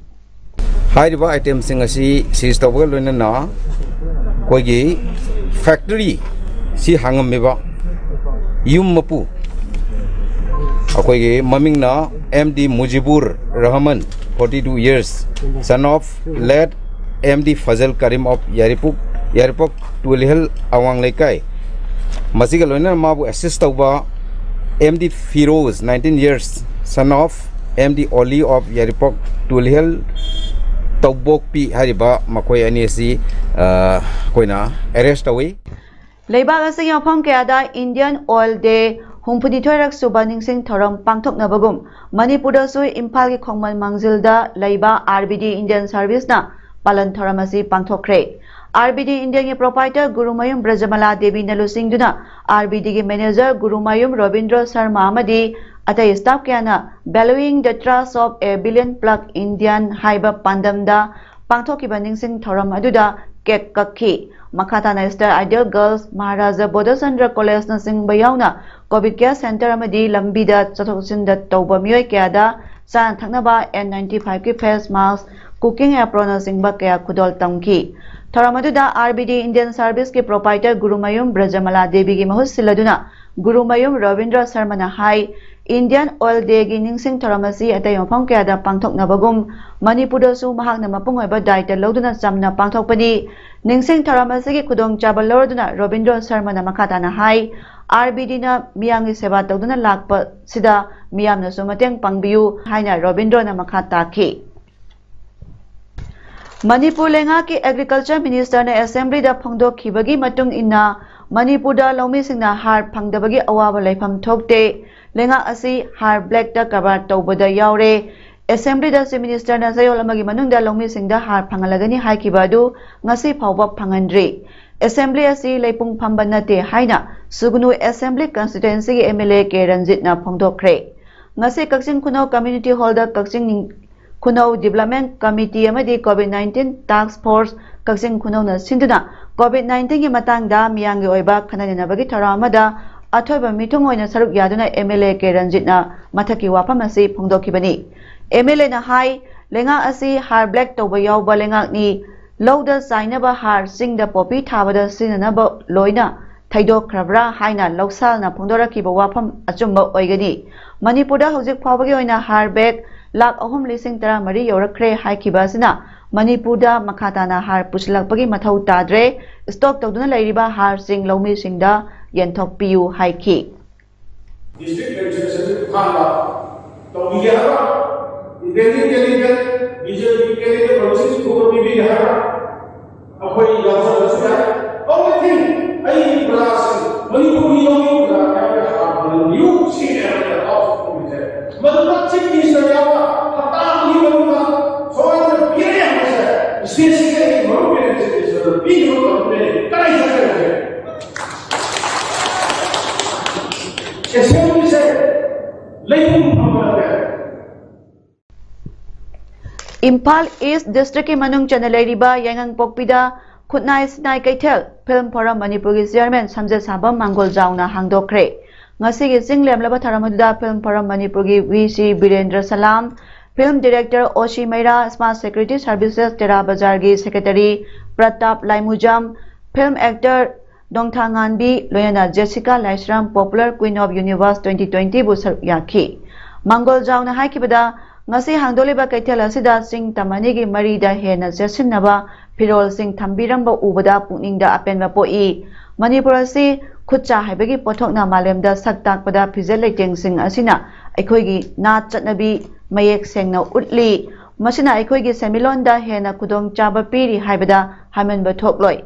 ꯍꯥꯏꯔꯤꯕ itemꯁꯤꯡ ꯑꯁꯤ seize ꯇꯧꯕꯒ ꯂꯣꯏꯅꯅ ꯑꯩꯈꯣꯏꯒꯤ factory ꯁꯤ ꯍꯥꯡꯉꯝꯃꯤꯕ ꯌꯨꯝ ꯃꯄꯨ ꯑꯩꯈꯣꯏꯒꯤ ꯃꯃꯤꯡꯅ M D Mujibur Rahman, forty two years, son of late M D Fazal Karim of Yaripuk, Yaripok Tualihal Awang Leikai꯫ ꯃꯁꯤꯒ ꯂꯣꯏꯅꯅ ꯃꯥꯕꯨ assist ꯇꯧꯕ M D Firoz, nineteen years, son of M D Oli of Yaripok Tualihal Taubokpi ꯍꯥꯏꯔꯤꯕ ꯃꯈꯣꯏ ꯑꯅꯤ ꯑꯁꯤ ꯑ, ꯑꯩꯈꯣꯏꯅ arrest ꯇꯧꯏ꯫ ꯂꯩꯕꯥꯛ ꯑꯁꯤꯒꯤ ꯃꯐꯝ ꯀꯌꯥꯗ Indian Oil Day ꯍꯨꯝꯐꯨꯅꯤꯊꯣꯏꯔꯛ ꯁꯨꯕ ꯅꯤꯡꯁꯤꯡ ꯊꯧꯔꯝ ꯄꯥꯡꯊꯣꯛꯅꯕꯒꯨꯝ ꯃꯅꯤꯄꯨꯔꯗꯁꯨ ꯏꯝꯐꯥꯜꯒꯤ ꯈꯣꯡꯃꯟ ꯃꯥꯡꯖꯤꯜꯗ ꯂꯩꯕ R B D Indian Serviceꯅ ꯄꯥꯂꯟ ꯊꯧꯔꯝ ꯑꯁꯤ ꯄꯥꯡꯊꯣꯛꯈ꯭ꯔꯦ꯫ R B D Indianꯒꯤ proprietor Gurumayum ꯕ꯭ꯔꯖꯃꯂꯥ ꯗꯦꯕꯤꯅ ꯂꯨꯆꯤꯡꯗꯨꯅ R B Dꯒꯤ manager Gurumayum Robindro Sharma ꯑꯃꯗꯤ ꯑꯇꯩ staff ꯀꯌꯥꯅ Valuing the Trust of a Billion Plus Indian ꯍꯥꯏꯕ ꯄꯥꯟꯗꯝꯗ ꯄꯥꯡꯊꯣꯛꯈꯤꯕ ꯅꯤꯡꯁꯤꯡ ꯊꯧꯔꯝ ꯑꯗꯨꯗ cake ꯀꯛꯈꯤ꯫ ꯃꯈꯥ ꯇꯥꯅ Star Ideal Girls, ꯃꯍꯥꯔꯥꯖꯥ ꯕꯣꯙꯆꯟꯗ꯭ꯔ ꯀꯣꯂꯦꯖꯅꯆꯤꯡꯕ ꯌꯥꯎꯅ COVID care center ꯑꯃꯗꯤ ꯂꯝꯕꯤꯗ ꯆꯠꯊꯣꯛ ꯆꯠꯁꯤꯟꯗ ꯇꯧꯕ ꯃꯤꯑꯣꯏ ꯀꯌꯥꯗ ꯆꯥꯅ ꯊꯛꯅꯕ N ninety five ꯀꯤ face mask, cooking apronꯅꯆꯤꯡꯕ ꯀꯌꯥ ꯈꯨꯗꯣꯜ ꯇꯝꯈꯤ꯫ ꯊꯧꯔꯝ ꯑꯗꯨꯗ R B D Indian Serviceꯀꯤ proprietor Gurumayum ꯕ꯭ꯔꯖꯃꯂꯥ ꯗꯦꯕꯤꯒꯤ ꯃꯍꯨꯠ ꯁꯤꯜꯂꯗꯨꯅ ꯒꯨꯔꯨꯃꯌꯨꯝ ꯔꯕꯤꯟꯗ꯭ꯔ ꯁꯔꯃꯅ ꯍꯥꯏ, Indian Oil Dayꯒꯤ ꯅꯤꯡꯁꯤꯡ ꯊꯧꯔꯝ ꯑꯁꯤ ꯑꯇꯩ ꯃꯐꯝ ꯀꯌꯥꯗ ꯄꯥꯡꯊꯣꯛꯅꯕꯒꯨꯝ ꯃꯅꯤꯄꯨꯔꯗꯁꯨ ꯃꯍꯥꯛꯅ ꯃꯄꯨꯡ ꯑꯣꯏꯕ ꯗꯥꯏꯇ ꯂꯧꯗꯨꯅ ꯆꯝꯅ ꯄꯥꯡꯊꯣꯛꯄꯅꯤ꯫ ꯅꯤꯡꯁꯤꯡ ꯊꯧꯔꯝ ꯑꯁꯤꯒꯤ ꯈꯨꯗꯣꯡꯆꯥꯕ ꯂꯧꯔꯗꯨꯅ ꯔꯣꯕꯤꯟꯗ꯭ꯔ ꯁꯔꯃꯅ ꯃꯈꯥ ꯇꯥꯅ ꯍꯥꯏ, R B Dꯅ ꯃꯤꯌꯥꯝꯒꯤ ꯁꯦꯕꯥ ꯇꯧꯗꯨꯅ ꯂꯥꯛꯄꯁꯤꯗ ꯃꯤꯌꯥꯝꯅꯁꯨ ꯃꯇꯦꯡ ꯄꯥꯡꯕꯤꯌꯨ ꯍꯥꯏꯅ ꯔꯣꯕꯤꯟꯗ꯭ꯔꯣꯅ ꯃꯈꯥ ꯇꯥꯈꯤ꯫ ꯃꯅꯤꯄꯨꯔ ꯂꯩꯉꯥꯛꯀꯤ Agriculture Ministerꯅ Assemblyꯗ ꯐꯣꯡꯗꯣꯛꯈꯤꯕꯒꯤ ꯃꯇꯨꯡ ꯏꯟꯅ ꯃꯅꯤꯄꯨꯔꯗ ꯂꯧꯃꯤꯁꯤꯡꯅ ꯍꯥꯔ ꯐꯪꯗꯕꯒꯤ ꯑꯋꯥꯕ ꯂꯩꯐꯝ ꯊꯣꯛꯇꯦ꯫ ꯂꯩꯉꯥꯛ ꯑꯁꯤ ꯍꯥꯔ blackꯇ ꯀꯔꯕꯥꯔ ꯇꯧꯕꯗ ꯌꯥꯎꯔꯦ꯫ ꯑꯦꯁꯦꯝꯕ꯭ꯂꯤꯗ ꯆꯤꯐ ꯃꯤꯅꯤꯁꯇꯔꯅ ꯆꯌꯣꯜ ꯑꯃꯒꯤ ꯃꯅꯨꯡꯗ ꯂꯧꯃꯤꯁꯤꯡꯗ ꯍꯥꯔ ꯐꯪꯍꯜꯂꯒꯅꯤ ꯍꯥꯏꯈꯤꯕ ꯑꯗꯨ ꯉꯁꯤ ꯐꯥꯎꯕ ꯐꯪꯍꯟꯗ꯭ꯔꯤ꯫ ꯑꯦꯁꯦꯝꯕ꯭ꯂꯤ ꯑꯁꯤ ꯂꯩꯄꯨꯡ ꯐꯝꯕ ꯅꯠꯇꯦ ꯍꯥꯏꯅ ꯁꯨꯒꯅꯨ ꯑꯦꯁꯦꯝꯕ꯭ꯂꯤ ꯀꯟꯁꯇꯤꯇ꯭ꯋꯦꯟꯁꯤꯒꯤ ꯑꯦꯝ ꯑꯦꯜ ꯑꯦ ꯀꯦ ꯔꯟꯖꯤꯠꯅ ꯐꯣꯡꯗꯣꯛꯈ꯭ꯔꯦ꯫ ꯉꯁꯤ ꯀꯛꯆꯤꯡ ꯈꯨꯅꯧ ꯀꯝꯃ꯭ꯌꯨꯅꯤꯇꯤ ꯍꯣꯜꯗ ꯀꯛꯆꯤꯡ ꯅꯤꯡ- ꯈꯨꯅꯧ ꯗꯤꯕ꯭ꯂꯞꯃꯦꯟ ꯀꯃꯤꯇꯤ ꯑꯃꯗꯤ COVID nineteen task force Kakching ꯈꯨꯅꯧꯅ ꯁꯤꯟꯗꯨꯅ ꯀꯣꯚꯤꯗ ꯅꯥꯏꯟꯇꯤꯟꯒꯤ ꯃꯇꯥꯡꯗ ꯃꯤꯌꯥꯝꯒꯤ ꯑꯣꯏꯕ ꯈꯟꯅ ꯅꯩꯅꯕꯒꯤ ꯊꯧꯔꯝ ꯑꯃꯗ ꯑꯊꯣꯏꯕ ꯃꯤꯊꯨꯡ ꯑꯣꯏꯅ ꯁꯔꯨꯛ ꯌꯥꯗꯨꯅ ꯑꯦꯝ ꯑꯦꯜ ꯑꯦ ꯀꯦ ꯔꯟꯖꯤꯠꯅ ꯃꯊꯛꯀꯤ ꯋꯥꯐꯝ ꯑꯁꯤ ꯐꯣꯡꯗꯣꯛꯈꯤꯕꯅꯤ꯫ ꯑꯦꯝ ꯑꯦꯜ ꯑꯦꯅ ꯍꯥꯏ, ꯂꯩꯉꯥꯛ ꯑꯁꯤ ꯍꯥꯔ ꯕ꯭ꯂꯦꯛ ꯇꯧꯕ ꯌꯥꯎꯕ ꯂꯩꯉꯥꯛꯅꯤ, ꯂꯧꯗ ꯆꯥꯏꯅꯕ ꯍꯥꯔ ꯆꯤꯡꯗ ꯄꯣꯄꯤ ꯊꯥꯕꯗ ꯁꯤꯖꯤꯟꯅꯅꯕ ꯂꯣꯏꯅ ꯊꯩꯗꯣꯛꯈ꯭ꯔꯕ꯭ꯔꯥ ꯍꯥꯏꯅ ꯂꯧꯁꯥꯜꯅ ꯐꯣꯡꯗꯣꯔꯛꯈꯤꯕ ꯋꯥꯐꯝ ꯑꯆꯨꯝꯕ ꯑꯣꯏꯒꯅꯤ꯫ ꯃꯅꯤꯄꯨꯔꯗ ꯍꯧꯖꯤꯛ ꯐꯥꯎꯕꯒꯤ ꯑꯣꯏꯅ ꯍꯥꯔ ꯕꯦꯒ ꯂꯥꯈ ꯑꯍꯨꯝ ꯂꯤꯁꯤꯡ ꯇꯔꯥ ꯃꯔꯤ ꯌꯧꯔꯛꯈ꯭ꯔꯦ ꯍꯥꯏꯈꯤꯕ ꯑꯁꯤꯅ ꯃꯅꯤꯄꯨꯔꯗ ꯃꯈꯥ ꯇꯥꯅ ꯍꯥꯔ ꯄꯨꯁꯤꯜꯂꯛꯄꯒꯤ ꯃꯊꯧ ꯇꯥꯗ꯭ꯔꯦ꯫ ꯁ꯭ꯇꯣꯛ ꯇꯧꯗꯨꯅ ꯂꯩꯔꯤꯕ ꯍꯥꯔꯁꯤꯡ ꯂꯧꯃꯤꯁꯤꯡꯗ ꯌꯦꯟꯊꯣꯛꯄꯤꯌꯨ ꯍꯥꯏꯈꯤ꯫ ꯗꯤꯁꯇ꯭ꯔꯤꯛ ꯑꯦꯗꯃꯤꯅꯤꯁꯇ꯭ꯔꯦꯁꯟꯒꯤ ꯈꯨꯠꯊꯥꯡꯗ ꯇꯧꯕꯤꯒꯦ ꯍꯥꯏꯕ, ꯏꯟꯗꯤꯌꯟ ꯀꯦꯟꯗꯤꯗꯦꯠ, ꯕꯤ ꯖꯦ ꯄꯤ ꯀꯦꯟꯗꯤꯗꯦꯠ ꯑꯣꯏꯕꯁꯤꯡꯁꯤ ꯈꯨꯗꯣꯡ ꯄꯤꯕꯤꯒꯦ ꯍꯥꯏꯕ, ꯑꯩꯈꯣꯏ ꯌꯥꯎꯖꯔꯁꯨ ꯌꯥꯏ꯫ Only thing, ꯑꯩꯒꯤ ꯄ꯭ꯔꯖꯥꯁꯤꯡ, ꯃꯅꯤꯄꯨꯔꯒꯤ ꯂꯧꯃꯤ ꯄ꯭ꯔꯖꯥ ꯃꯌꯥꯝꯒꯤ ꯍꯥꯔ ꯐꯪꯍꯟꯕꯤꯌꯨ, ꯁꯤꯅꯦ ꯑꯩꯅ ꯍꯥꯎꯁ ꯇꯧꯔꯤꯁꯦ꯫ ꯃꯗꯨꯗ ꯆꯤꯐ ꯃꯤꯅꯤꯁꯇꯔ ꯌꯥꯎꯅ ꯍꯞꯇꯥ ꯑꯃꯒꯤ ꯃꯅꯨꯡꯗ ꯁꯣꯏꯗꯅ ꯄꯤꯔꯦ ꯍꯥꯏꯕꯁꯦ ꯁ꯭ꯇꯦꯠꯁꯤꯒꯤ ꯑꯩ ꯃꯔꯨꯞ ꯑꯣꯏꯅ ꯆꯤꯐ ꯃꯤꯅꯤꯁꯇꯔꯗ ꯄꯤꯅꯕ ꯀꯃꯤꯠꯃꯦꯟ ꯀꯗꯥꯏ ꯆꯠꯈ꯭ꯔꯒꯦ? ꯑꯦꯁꯦꯝꯕ꯭ꯂꯤꯁꯦ ꯂꯩꯄꯨꯡ ꯐꯝꯕ ꯅꯠꯇꯦ꯫ ꯏꯝꯐꯥꯜ ꯏꯁ꯭ꯠ ꯗꯤꯁꯇ꯭ꯔꯤꯛꯀꯤ ꯃꯅꯨꯡ ꯆꯟꯅ ꯂꯩꯔꯤꯕ ꯌꯥꯏꯉꯪꯄꯣꯛꯄꯤꯗ ꯈꯨꯠꯅꯥꯏ ꯁꯤꯟꯅꯥꯏ ꯀꯩꯊꯦꯜ ꯐꯤꯜꯝ ꯐꯣꯔꯝ ꯃꯅꯤꯄꯨꯔꯒꯤ ꯆꯤꯌꯔꯃꯦꯟ ꯁꯝꯖꯦꯠꯁꯥꯕꯝ ꯃꯥꯡꯒꯣꯜꯖꯥꯎꯅ ꯍꯥꯡꯗꯣꯛꯈ꯭ꯔꯦ꯫ ꯉꯁꯤꯒꯤ ꯆꯤꯡ ꯂꯦꯝꯂꯕ ꯊꯧꯔꯝ ꯑꯗꯨꯗ ꯐꯤꯜꯝ ꯐꯣꯔꯝ ꯃꯅꯤꯄꯨꯔꯒꯤ ꯚꯤ ꯁꯤ ꯕꯤꯔꯦꯟꯗ꯭ꯔ ꯁꯂꯥꯝ, ꯐꯤꯜꯝ ꯗꯤꯔꯦꯛꯇꯔ ꯑꯣ ꯁꯤ ꯃꯩꯔꯥ, ꯁꯃꯥꯖ ꯁꯦꯀ꯭ꯔꯦꯇꯔꯤ ꯁꯔꯚꯤꯁꯦꯁ ꯇꯦꯔꯥ ꯕꯖꯥꯔꯒꯤ ꯁꯦꯀ꯭ꯔꯦꯇꯔꯤ ꯄ꯭ꯔꯇꯥꯞ ꯂꯥꯏꯃꯨꯖꯝ, ꯐꯤꯜꯝ ꯑꯦꯛꯇꯔ ꯅꯣꯡꯊꯥꯉꯥꯟꯕꯤ, ꯂꯣꯏꯅꯅ Jessica Laishram, Popular Queen of Universe twenty twenty ꯕꯨ ꯁꯔꯨꯛ ꯌꯥꯈꯤ꯫ ꯃꯥꯡꯒꯣꯜꯖꯥꯎꯅ ꯍꯥꯏꯈꯤꯕꯗ, ꯉꯁꯤ ꯍꯥꯡꯗꯣꯛꯂꯤꯕ ꯀꯩꯊꯦꯜ ꯑꯁꯤꯗ ꯆꯤꯡ ꯇꯝ ꯑꯅꯤꯒꯤ ꯃꯔꯤꯗ ꯍꯦꯟꯅ ꯆꯦꯠꯁꯤꯟꯅꯕ ꯐꯤꯔꯣꯜꯁꯤꯡ ꯊꯝꯕꯤꯔꯝꯕ ꯎꯕꯗ ꯄꯨꯛꯅꯤꯡꯗ ꯑꯄꯦꯟꯕ ꯄꯣꯛꯏ꯫ ꯃꯅꯤꯄꯨꯔ ꯑꯁꯤ ꯈꯨꯠꯁꯥ ꯍꯩꯕꯒꯤ ꯄꯣꯠꯊꯣꯛꯅ ꯃꯥꯂꯦꯝꯗ ꯁꯛ ꯇꯥꯛꯄꯗ ꯐꯤꯖꯦꯠ ꯂꯩꯇꯦꯡꯁꯤꯡ ꯑꯁꯤꯅ ꯑꯩꯈꯣꯏꯒꯤ ꯅꯥꯠ ꯆꯠꯅꯕꯤ ꯃꯌꯦꯛ ꯁꯦꯡꯅ ꯎꯠꯂꯤ꯫ ꯃꯁꯤꯅ ꯑꯩꯈꯣꯏꯒꯤ ꯁꯦꯟꯃꯤꯠꯂꯣꯟꯗ ꯍꯦꯟꯅ ꯈꯨꯗꯣꯡꯆꯥꯕ ꯄꯤꯔꯤ ꯍꯥꯏꯕꯗ ꯍꯥꯏꯃꯟꯕ ꯊꯣꯛꯂꯣꯏ꯫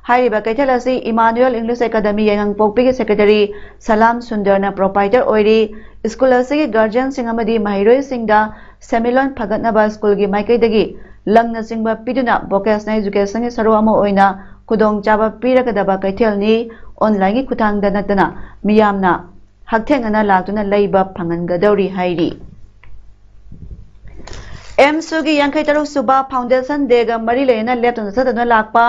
ꯍꯥꯏꯔꯤꯕ ꯀꯩꯊꯦꯜ ꯑꯁꯤ ꯏꯃꯥꯅꯨꯌꯦꯜ ꯏꯪꯂꯤꯁ ꯑꯦꯀꯥꯗꯃꯤ ꯌꯥꯏꯉꯪꯄꯣꯛꯄꯤꯒꯤ ꯁꯦꯀ꯭ꯔꯦꯇꯔꯤ ꯁꯂꯥꯝ ꯁꯨꯟꯗꯔꯅ ꯄ꯭ꯔꯣꯄꯥꯏꯇꯔ ꯑꯣꯏꯔꯤ꯫ ꯁ꯭ꯀꯨꯜ ꯑꯁꯤꯒꯤ ꯒꯥꯔꯖꯤꯌꯟꯁꯤꯡ ꯑꯃꯗꯤ ꯃꯍꯩꯔꯣꯏꯁꯤꯡꯗ ꯁꯦꯟꯃꯤꯠꯂꯣꯟ ꯐꯒꯠꯅꯕ ꯁ꯭ꯀꯨꯜꯒꯤ ꯃꯥꯏꯀꯩꯗꯒꯤ ꯂꯪꯅꯆꯤꯡꯕ ꯄꯤꯗꯨꯅ ꯚꯣꯀꯦꯁꯅꯦꯜ ꯏꯖꯨꯀꯦꯁꯟꯒꯤ ꯁꯔꯨꯛ ꯑꯃ ꯑꯣꯏꯅ ꯈꯨꯗꯣꯡꯆꯥꯕ ꯄꯤꯔꯒꯗꯕ ꯀꯩꯊꯦꯜꯅꯤ꯫ ꯑꯣꯟꯂꯥꯏꯟꯒꯤ ꯈꯨꯠꯊꯥꯡꯗ ꯅꯠꯇꯅ ꯃꯤꯌꯥꯝꯅ ꯍꯛꯊꯦꯡꯅꯅ ꯂꯥꯛꯇꯨꯅ ꯂꯩꯕ ꯐꯪꯍꯟꯒꯗꯧꯔꯤ ꯍꯥꯏꯔꯤ꯫ ꯑꯦꯝꯁꯨꯒꯤ ꯌꯥꯡꯈꯩ ꯇꯔꯨꯛ ꯁꯨꯕ ꯐꯥꯎꯟꯗꯦꯁꯟ ꯗꯦꯒ ꯃꯔꯤ ꯂꯩꯅꯅ ꯂꯦꯞꯇꯅ ꯆꯠꯇꯅ ꯂꯥꯛꯄ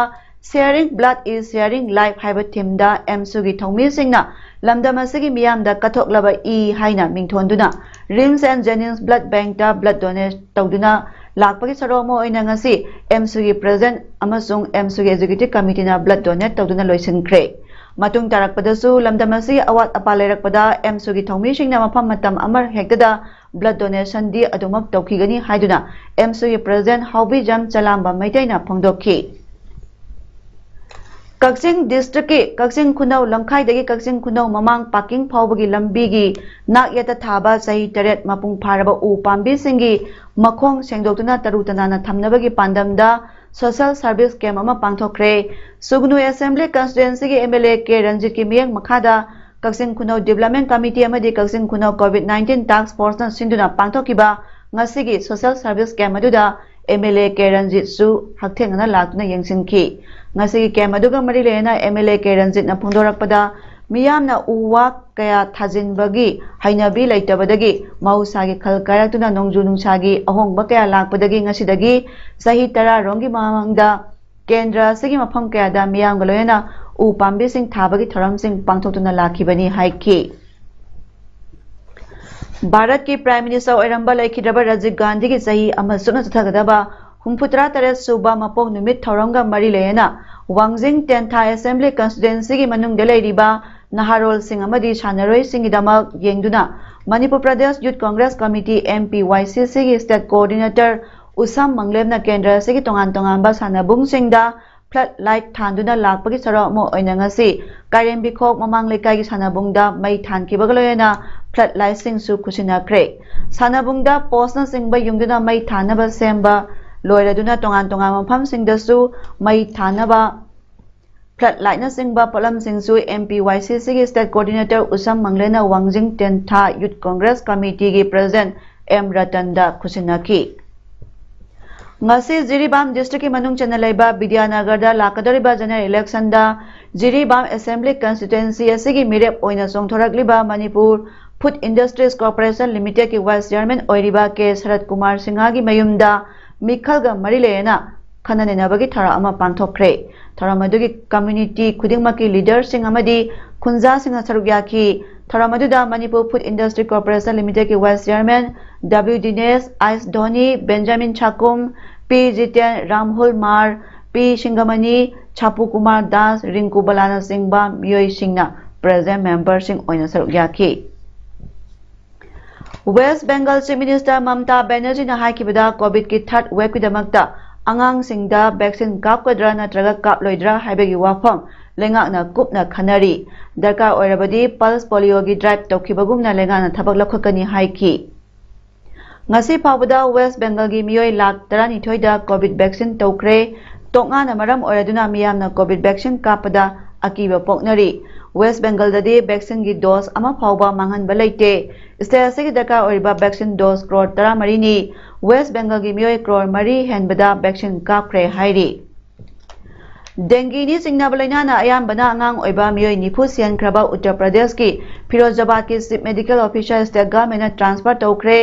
Sharing Blood is Sharing Life ꯍꯥꯏꯕ ꯊꯤꯝꯗ ꯑꯦꯝꯁꯨꯒꯤ ꯊꯧꯃꯤꯁꯤꯡꯅ ꯂꯝꯗꯝ ꯑꯁꯤꯒꯤ ꯃꯤꯌꯥꯝꯗ ꯀꯠꯊꯣꯛꯂꯕ ꯏ ꯍꯥꯏꯅ ꯃꯤꯡꯊꯣꯟꯗꯨꯅ ꯔꯤꯝꯁ ꯑꯦꯟ ꯖꯦꯅꯤꯝꯁ ꯕ꯭ꯂꯗ ꯕꯦꯡꯛꯇ ꯕ꯭ꯂꯗ ꯗꯣꯅꯦꯠ ꯇꯧꯗꯨꯅ ꯂꯥꯛꯄꯒꯤ ꯁꯔꯨꯛ ꯑꯃ ꯑꯣꯏꯅ ꯉꯁꯤ ꯑꯦꯝꯁꯨꯒꯤ ꯄ꯭ꯔꯦꯁꯤꯗꯦꯟꯠ ꯑꯃꯁꯨꯡ ꯑꯦꯝꯁꯨꯒꯤ ꯑꯦꯛꯖꯤꯀ꯭ꯌꯨꯇꯤꯚ ꯀꯃꯤꯇꯤꯅ ꯕ꯭ꯂꯗ ꯗꯣꯅꯦꯠ ꯇꯧꯗꯨꯅ ꯂꯣꯏꯁꯤꯟꯈ꯭ꯔꯦ꯫ ꯃꯇꯨꯡ ꯇꯥꯔꯛꯄꯗꯁꯨ ꯂꯝꯗꯝ ꯑꯁꯤꯒꯤ ꯑꯋꯥꯠ ꯑꯄꯥ ꯂꯩꯔꯛꯄꯗ ꯑꯦꯝꯁꯨꯒꯤ ꯊꯧꯃꯤꯁꯤꯡꯅ ꯃꯐꯝ ꯃꯇꯝ ꯑꯃ ꯍꯦꯛꯇꯗ ꯕ꯭ꯂꯗ ꯗꯣꯅꯦꯁꯟꯗꯤ ꯑꯗꯨꯃꯛ ꯇꯧꯈꯤꯒꯅꯤ ꯍꯥꯏꯗꯨꯅ ꯑꯦꯝꯁꯨꯒꯤ ꯄ꯭ꯔꯦꯁꯤꯗꯦꯟꯠ ꯍꯥꯎꯕꯤꯖꯝ ꯆꯂꯥꯝꯕ ꯃꯩꯇꯩꯅ ꯐꯣꯡꯗꯣꯛꯈꯤ꯫ ꯀꯛꯆꯤꯡ ꯗꯤꯁꯇ꯭ꯔꯤꯛꯀꯤ ꯀꯛꯆꯤꯡ ꯈꯨꯅꯧ ꯂꯝꯈꯥꯏꯗꯒꯤ ꯀꯛꯆꯤꯡ ꯈꯨꯅꯧ ꯃꯃꯥꯡ ꯄꯥꯀꯤꯡ ꯐꯥꯎꯕꯒꯤ ꯂꯝꯕꯤꯒꯤ ꯅꯥꯛ ꯌꯦꯠꯇ ꯊꯥꯕ ꯆꯍꯤ ꯇꯔꯦꯠ ꯃꯄꯨꯡ ꯐꯥꯔꯕ ꯎ ꯄꯥꯝꯕꯤꯁꯤꯡꯒꯤ ꯃꯈꯣꯡ ꯁꯦꯡꯗꯣꯛꯇꯨꯅ ꯇꯔꯨ ꯇꯅꯥꯟꯅ ꯊꯝꯅꯕꯒꯤ ꯄꯥꯟꯗꯝꯗ ꯁꯣꯁꯦꯜ ꯁꯔꯚꯤꯁ ꯀꯦꯝꯞ ꯑꯃ ꯄꯥꯡꯊꯣꯛꯈ꯭ꯔꯦ꯫ ꯁꯨꯒꯅꯨ ꯑꯦꯁꯦꯝꯕ꯭ꯂꯤ ꯀꯟꯁꯇꯤꯇ꯭ꯋꯦꯟꯁꯤꯒꯤ ꯑꯦꯝ ꯑꯦꯜ ꯑꯦ ꯀꯦ ꯔꯟꯖꯤꯠꯀꯤ ꯃꯤꯠꯌꯦꯡ ꯃꯈꯥꯗ ꯀꯛꯆꯤꯡ ꯈꯨꯅꯧ ꯗꯤꯕ꯭ꯂꯞꯃꯦꯟꯠ ꯀꯃꯤꯇꯤ ꯑꯃꯗꯤ ꯀꯛꯆꯤꯡ ꯈꯨꯅꯧ ꯀꯣꯚꯤꯗ ꯅꯥꯏꯟꯇꯤꯟ ꯇꯥꯛꯁ ꯐꯣꯔꯁꯅ ꯁꯤꯟꯗꯨꯅ ꯄꯥꯡꯊꯣꯛꯈꯤꯕ ꯉꯁꯤꯒꯤ ꯁꯣꯁꯦꯜ ꯁꯔꯚꯤꯁ ꯀꯦꯝꯞ ꯑꯗꯨꯗ ꯑꯦꯝ ꯑꯦꯜ ꯑꯦ ꯀꯦ ꯔꯟꯖꯤꯠꯁꯨ ꯍꯛꯊꯦꯡꯅꯅ ꯂꯥꯛꯇꯨꯅ ꯌꯦꯡꯁꯤꯟꯈꯤ꯫ ꯉꯁꯤꯒꯤ ꯀꯦꯝꯞ ꯑꯗꯨꯒ ꯃꯔꯤ ꯂꯩꯅꯅ ꯑꯦꯝ ꯑꯦꯜ ꯑꯦ ꯀꯦ ꯔꯟꯖꯤꯠꯅ ꯐꯣꯡꯗꯣꯔꯛꯄꯗ, ꯃꯤꯌꯥꯝꯅ ꯎ ꯋꯥ ꯀꯌꯥ ꯊꯥꯖꯤꯟꯕꯒꯤ ꯍꯩꯅꯕꯤ ꯂꯩꯇꯕꯗꯒꯤ ꯃꯍꯧꯁꯥꯒꯤ ꯈꯜ ꯀꯥꯏꯔꯛꯇꯨꯅ ꯅꯣꯡꯖꯨ ꯅꯨꯡꯁꯥꯒꯤ ꯑꯍꯣꯡꯕ ꯀꯌꯥ ꯂꯥꯛꯄꯗꯒꯤ ꯉꯁꯤꯗꯒꯤ ꯆꯍꯤ ꯇꯔꯥ ꯔꯣꯝꯒꯤ ꯃꯃꯥꯡꯗ ꯀꯦꯟꯗ꯭ꯔ ꯑꯁꯤꯒꯤ ꯃꯐꯝ ꯀꯌꯥꯗ ꯃꯤꯌꯥꯝꯒ ꯂꯣꯏꯅꯅ ꯎ ꯄꯥꯝꯕꯤꯁꯤꯡ ꯊꯥꯕꯒꯤ ꯊꯧꯔꯝꯁꯤꯡ ꯄꯥꯡꯊꯣꯛꯇꯨꯅ ꯂꯥꯛꯈꯤꯕꯅꯤ ꯍꯥꯏꯈꯤ꯫ ꯚꯥꯔꯠꯀꯤ ꯄ꯭ꯔꯥꯏꯝ ꯃꯤꯅꯤꯁꯇꯔ ꯑꯣꯏꯔꯝꯕ ꯂꯩꯈꯤꯗ꯭ꯔꯕ ꯔꯥꯖꯤꯕ ꯒꯥꯟꯙꯤꯒꯤ ꯆꯍꯤ ꯑꯃ ꯆꯨꯞꯅ ꯆꯠꯊꯒꯗꯕ ꯍꯨꯝꯐꯨꯇꯔꯥ ꯇꯔꯦꯠ ꯁꯨꯕ ꯃꯄꯣꯛ ꯅꯨꯃꯤꯠ ꯊꯧꯔꯝꯒ ꯃꯔꯤ ꯂꯩꯅꯅ ꯋꯥꯡꯖꯤꯡ ꯇꯦꯟꯊꯥ ꯑꯦꯁꯦꯝꯕ꯭ꯂꯤ ꯀꯟꯁꯇꯤꯇ꯭ꯋꯦꯟꯁꯤꯒꯤ ꯃꯅꯨꯡꯗ ꯂꯩꯔꯤꯕ ꯅꯍꯥꯔꯣꯜꯁꯤꯡ ꯑꯃꯗꯤ ꯁꯥꯟꯅꯔꯣꯏꯁꯤꯡꯒꯤꯗꯃꯛ ꯌꯦꯡꯗꯨꯅ ꯃꯅꯤꯄꯨꯔ ꯄ꯭ꯔꯗꯦꯁ ꯌꯨꯠ ꯀꯣꯡꯒ꯭ꯔꯦꯁ ꯀꯃꯤꯇꯤ, ꯑꯦꯝ ꯄꯤ ꯋꯥꯏ ꯁꯤ ꯁꯤꯒꯤ ꯁ꯭ꯇꯦꯠ ꯀꯣꯑꯣꯔꯗꯤꯅꯦꯇꯔ ꯎꯁꯥꯝ ꯃꯪꯂꯦꯝꯅ ꯀꯦꯟꯗ꯭ꯔ ꯑꯁꯤꯒꯤ ꯇꯣꯉꯥꯟ ꯇꯣꯉꯥꯟꯕ ꯁꯥꯟꯅꯕꯨꯡꯁꯤꯡꯗ ꯐ꯭ꯂꯗ ꯂꯥꯏꯠ ꯊꯥꯟꯗꯨꯅ ꯂꯥꯛꯄꯒꯤ ꯁꯔꯨꯛ ꯑꯃ ꯑꯣꯏꯅ ꯉꯁꯤ ꯀꯥꯏꯔꯦꯝꯕꯤꯈꯣꯛ ꯃꯃꯥꯡ ꯂꯩꯀꯥꯏꯒꯤ ꯁꯥꯟꯅꯕꯨꯡꯗ ꯃꯩ ꯊꯥꯟꯈꯤꯕꯒ ꯂꯣꯏꯅꯅ ꯐ꯭ꯂꯗ ꯂꯥꯏꯠꯁꯤꯡꯁꯨ ꯈꯨꯠꯁꯤꯟꯅꯈ꯭ꯔꯦ꯫ ꯁꯥꯟꯅꯕꯨꯡꯗ ꯄꯣꯁꯅꯆꯤꯡꯕ ꯌꯨꯡꯗꯨꯅ ꯃꯩ ꯊꯥꯅꯕ ꯁꯦꯝꯕ ꯂꯣꯏꯔꯗꯨꯅ ꯇꯣꯉꯥꯟ ꯇꯣꯉꯥꯟꯕ ꯃꯐꯝꯁꯤꯡꯗꯁꯨ ꯃꯩ ꯊꯥꯅꯕ floodlightꯅꯆꯤꯡꯕ ꯄꯣꯠꯂꯝꯁꯤꯡꯁꯨ M P Y C Cꯒꯤ state coordinator ꯎꯁꯝ ꯃꯪꯂꯦꯅ ꯋꯥꯡꯖꯤꯡ ꯇꯦꯟꯊꯥ Youth Congress Committeeꯒꯤ president M ꯔꯇꯟꯗ ꯈꯨꯠꯁꯤꯟꯅꯈꯤ꯫ ꯉꯁꯤ ꯖꯤꯔꯤꯕꯥꯝ districtꯀꯤ ꯃꯅꯨꯡ ꯆꯟꯅ ꯂꯩꯕ ꯕꯤꯗ꯭ꯌꯥꯅꯒꯔꯗ ꯂꯥꯛꯀꯗꯧꯔꯤꯕ general electionꯗ ꯖꯤꯔꯤꯕꯥꯝ assembly constituency ꯑꯁꯤꯒꯤ ꯃꯤꯔꯦꯞ ꯑꯣꯏꯅ ꯆꯣꯡꯊꯣꯔꯛꯂꯤꯕ ꯃꯅꯤꯄꯨꯔ Food Industries Corporation Limitedꯀꯤ vice chairman ꯑꯣꯏꯔꯤꯕ ꯀꯦ ꯁꯔꯠ ꯀꯨꯃꯥꯔ ꯁꯤꯡꯍꯒꯤ ꯃꯌꯨꯝꯗ ꯃꯤꯈꯜꯒ ꯃꯔꯤ ꯂꯩꯅꯅ ꯈꯟꯅ ꯅꯩꯅꯕꯒꯤ ꯊꯧꯔꯝ ꯑꯃ ꯄꯥꯡꯊꯣꯛꯈ꯭ꯔꯦ꯫ ꯊꯧꯔꯝ ꯑꯗꯨꯒꯤ community ꯈꯨꯗꯤꯡꯃꯛꯀꯤ leaderꯁꯤꯡ ꯑꯃꯗꯤ ꯈꯨꯟꯖꯥꯁꯤꯡꯅ ꯁꯔꯨꯛ ꯌꯥꯈꯤ꯫ ꯊꯧꯔꯝ ꯑꯗꯨꯗ ꯃꯅꯤꯄꯨꯔ Food Industry Corporation Limitedꯀꯤ vice chairman W Dinesh, Ish Dhoni, Benjamin Sakum, P Jiten, Ramhul Mar, P Singamani, Sapu Kumar Das, Rinku ꯕꯂꯥꯅꯆꯤꯡꯕ ꯃꯤꯑꯣꯏꯁꯤꯡꯅ president memberꯁꯤꯡ ꯑꯣꯏꯅ ꯁꯔꯨꯛ ꯌꯥꯈꯤ꯫ West Bengal Chief Minister Mamta ꯕꯦꯅꯔꯖꯤꯅ ꯍꯥꯏꯈꯤꯕꯗ, COVIDꯀꯤ third waveꯀꯤꯗꯃꯛꯇ ꯑꯉꯥꯡꯁꯤꯡꯗ vaccine ꯀꯥꯞꯀꯗ꯭ꯔꯥ ꯅꯠꯇ꯭ꯔꯒ ꯀꯥꯞꯂꯣꯏꯗ꯭ꯔꯥ ꯍꯥꯏꯕꯒꯤ ꯋꯥꯐꯝ ꯂꯩꯉꯥꯛꯅ ꯀꯨꯞꯅ ꯈꯟꯅꯔꯤ꯫ ꯗꯔꯀꯥꯔ ꯑꯣꯏꯔꯕꯗꯤ pulse polioꯒꯤ drive ꯇꯧꯈꯤꯕꯒꯨꯝꯅ ꯂꯩꯉꯥꯛꯅ ꯊꯕꯛ ꯂꯧꯈꯠꯀꯅꯤ ꯍꯥꯏꯈꯤ꯫ ꯉꯁꯤ ꯐꯥꯎꯕꯗ West Bengalꯒꯤ ꯃꯤꯑꯣꯏ ꯂꯥꯈ ꯇꯔꯥꯅꯤꯊꯣꯏꯗ COVID vaccine ꯇꯧꯈ꯭ꯔꯦ꯫ ꯇꯣꯛꯅꯥꯅ ꯃꯔꯝ ꯑꯣꯏꯔꯗꯨꯅ ꯃꯤꯌꯥꯝꯅ COVID vaccine ꯀꯥꯞꯄꯗ ꯑꯀꯤꯕ ꯄꯣꯛꯅꯔꯤ꯫ West Bengalꯗꯗꯤ vaccineꯒꯤ dose ꯑꯃ ꯐꯥꯎꯕ ꯃꯥꯡꯍꯟꯕ ꯂꯩꯇꯦ꯫ State ꯑꯁꯤꯒꯤ ꯗꯔꯀꯥꯔ ꯑꯣꯏꯔꯤꯕ vaccine dose ꯀ꯭ꯔꯣꯔ ꯇꯔꯥꯃꯔꯤꯅꯤ꯫ West Bengalꯒꯤ ꯃꯤꯑꯣꯏ ꯀ꯭ꯔꯣꯔ ꯃꯔꯤ ꯍꯦꯟꯕꯗ vaccine ꯀꯥꯞꯈ꯭ꯔꯦ ꯍꯥꯏꯔꯤ꯫ Dengueꯅꯤ ꯆꯤꯡꯅꯕ ꯂꯥꯏꯅꯥꯅ ꯑꯌꯥꯝꯕꯅ ꯑꯉꯥꯡ ꯑꯣꯏꯕ ꯃꯤꯑꯣꯏ ꯅꯤꯐꯨ ꯁꯤꯍꯟꯈ꯭ꯔꯕ ꯎꯠꯇꯔ ꯄ꯭ꯔꯗꯦꯁꯀꯤ ꯐꯤꯔꯣꯖꯥꯕꯥꯗꯀꯤ Chief Medical Officer state governmentꯅ transfer ꯇꯧꯈ꯭ꯔꯦ꯫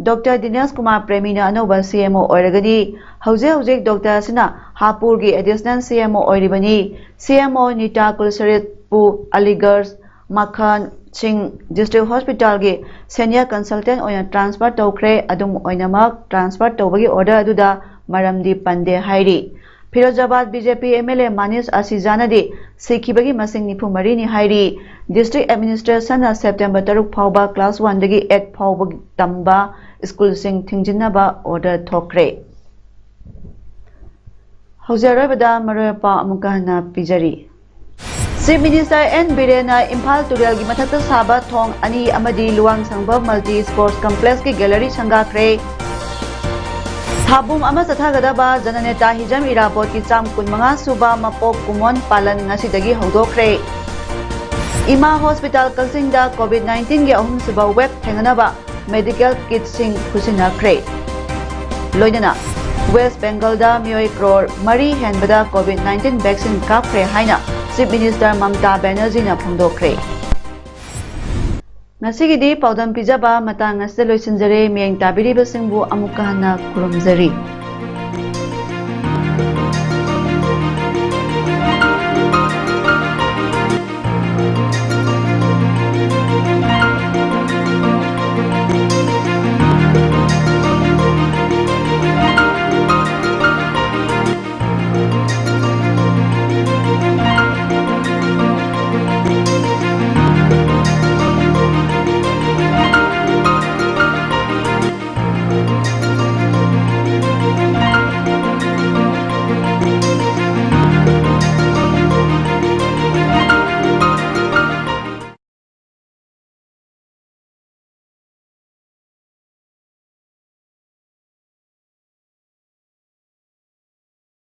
Doctor ꯗꯤꯅꯦꯁ ꯀꯨꯃꯥꯔ ꯄ꯭ꯔꯦꯃꯤꯅ ꯑꯅꯧꯕ C M O ꯑꯣꯏꯔꯒꯅꯤ꯫ ꯍꯧꯖꯤꯛ ꯍꯧꯖꯤꯛ doctor ꯑꯁꯤꯅ ꯍꯥꯄꯨꯔꯒꯤ additional C M O ꯑꯣꯏꯔꯤꯕꯅꯤ꯫ C M O Nita ꯀꯨꯜꯁꯔꯤꯠꯄꯨ Aligarh ꯃꯈꯟ ꯁꯤꯡ District Hospitalꯒꯤ senior consultant ꯑꯣꯏꯅ transfer ꯇꯧꯈ꯭ꯔꯦ꯫ ꯑꯗꯨꯝ ꯑꯣꯏꯅꯃꯛ, transfer ꯇꯧꯕꯒꯤ order ꯑꯗꯨꯗ ꯃꯔꯝꯗꯤ ꯄꯟꯗꯦ ꯍꯥꯏꯔꯤ꯫ Firozabad B J P M L A ꯃꯥꯅꯤꯁ ꯑꯁꯤꯖꯥꯅꯗꯤ ꯁꯤꯈꯤꯕꯒꯤ ꯃꯁꯤꯡ ꯅꯤꯐꯨ ꯃꯔꯤꯅꯤ ꯍꯥꯏꯔꯤ꯫ District administrationꯅ September ꯇꯔꯨꯛ ꯐꯥꯎꯕ class oneꯗꯒꯤ eight ꯐꯥꯎꯕ ꯇꯝꯕ schoolꯁꯤꯡ ꯊꯤꯡꯖꯤꯟꯅꯕ order ꯊꯣꯛꯈ꯭ꯔꯦ꯫ ꯍꯧꯖꯤꯛ ꯑꯔꯣꯏꯕꯗ ꯃꯔꯨꯑꯣꯏꯕ ꯄꯥꯎ ꯑꯃꯨꯛꯀ ꯍꯟꯅ ꯄꯤꯖꯔꯤ꯫ Chief Minister N ꯕꯤꯔꯦꯟꯅ ꯏꯝꯐꯥꯜ ꯇꯨꯔꯦꯜꯒꯤ ꯃꯊꯛꯇ ꯁꯥꯕ ꯊꯣꯡ ꯑꯅꯤ ꯑꯃꯗꯤ ꯂꯨꯋꯥꯡꯁꯪꯕꯝ Multi Sports Complexꯀꯤ gallery ꯁꯪꯒꯥꯈ꯭ꯔꯦ꯫ ꯊꯥꯕꯨꯝ ꯑꯃ ꯆꯠꯊꯒꯗꯕ ꯖꯅꯅꯦꯇꯥ ꯍꯤꯖꯝ ꯏꯔꯥꯕꯣꯠꯀꯤ ꯆꯥꯝ ꯀꯨꯟꯃꯉꯥ ꯁꯨꯕ ꯃꯄꯣꯛ ꯀꯨꯝꯑꯣꯟ ꯄꯥꯂꯟ ꯉꯁꯤꯗꯒꯤ ꯍꯧꯗꯣꯛꯈ꯭ꯔꯦ꯫ ꯏꯃꯥ ꯍꯣꯁꯄꯤꯇꯥꯜ ꯀꯛꯆꯤꯡꯗ ꯀꯣꯚꯤꯗ ꯅꯥꯏꯟꯇꯤꯟꯒꯤ ꯑꯍꯨꯝꯁꯨꯕ ꯋꯦꯕ ꯊꯦꯡꯅꯅꯕ ꯃꯦꯗꯤꯀꯦꯜ ꯀꯤꯠꯁꯤꯡ ꯈꯨꯠꯁꯤꯟꯅꯈ꯭ꯔꯦ꯫ ꯂꯣꯏꯅꯅ ꯋꯦꯁ ꯕꯦꯡꯒꯜꯗ ꯃꯤꯑꯣꯏ ꯀ꯭ꯔꯣꯔ ꯃꯔꯤ ꯍꯦꯟꯕꯗ ꯀꯣꯚꯤꯗ ꯅꯥꯏꯟꯇꯤꯟ ꯚꯦꯛꯁꯤꯟ ꯀꯥꯞꯈ꯭ꯔꯦ ꯍꯥꯏꯅ ꯆꯤꯐ ꯃꯤꯅꯤꯁꯇꯔ ꯃꯝꯇꯥ ꯕꯦꯅꯔꯖꯤꯅ ꯐꯣꯡꯗꯣꯛꯈ꯭ꯔꯦ꯫ ꯉꯁꯤꯒꯤꯗꯤ ꯄꯥꯎꯗꯝ ꯄꯤꯖꯕ ꯃꯇꯥꯡ ꯑꯁꯤꯗ ꯂꯣꯏꯁꯤꯟꯖꯔꯦ꯫ ꯃꯤꯌꯦꯡ ꯇꯥꯕꯤꯔꯤꯕꯁꯤꯡꯕꯨ ꯑꯃꯨꯛꯀ ꯍꯟꯅ ꯈꯨꯔꯨꯝꯖꯔꯤ꯫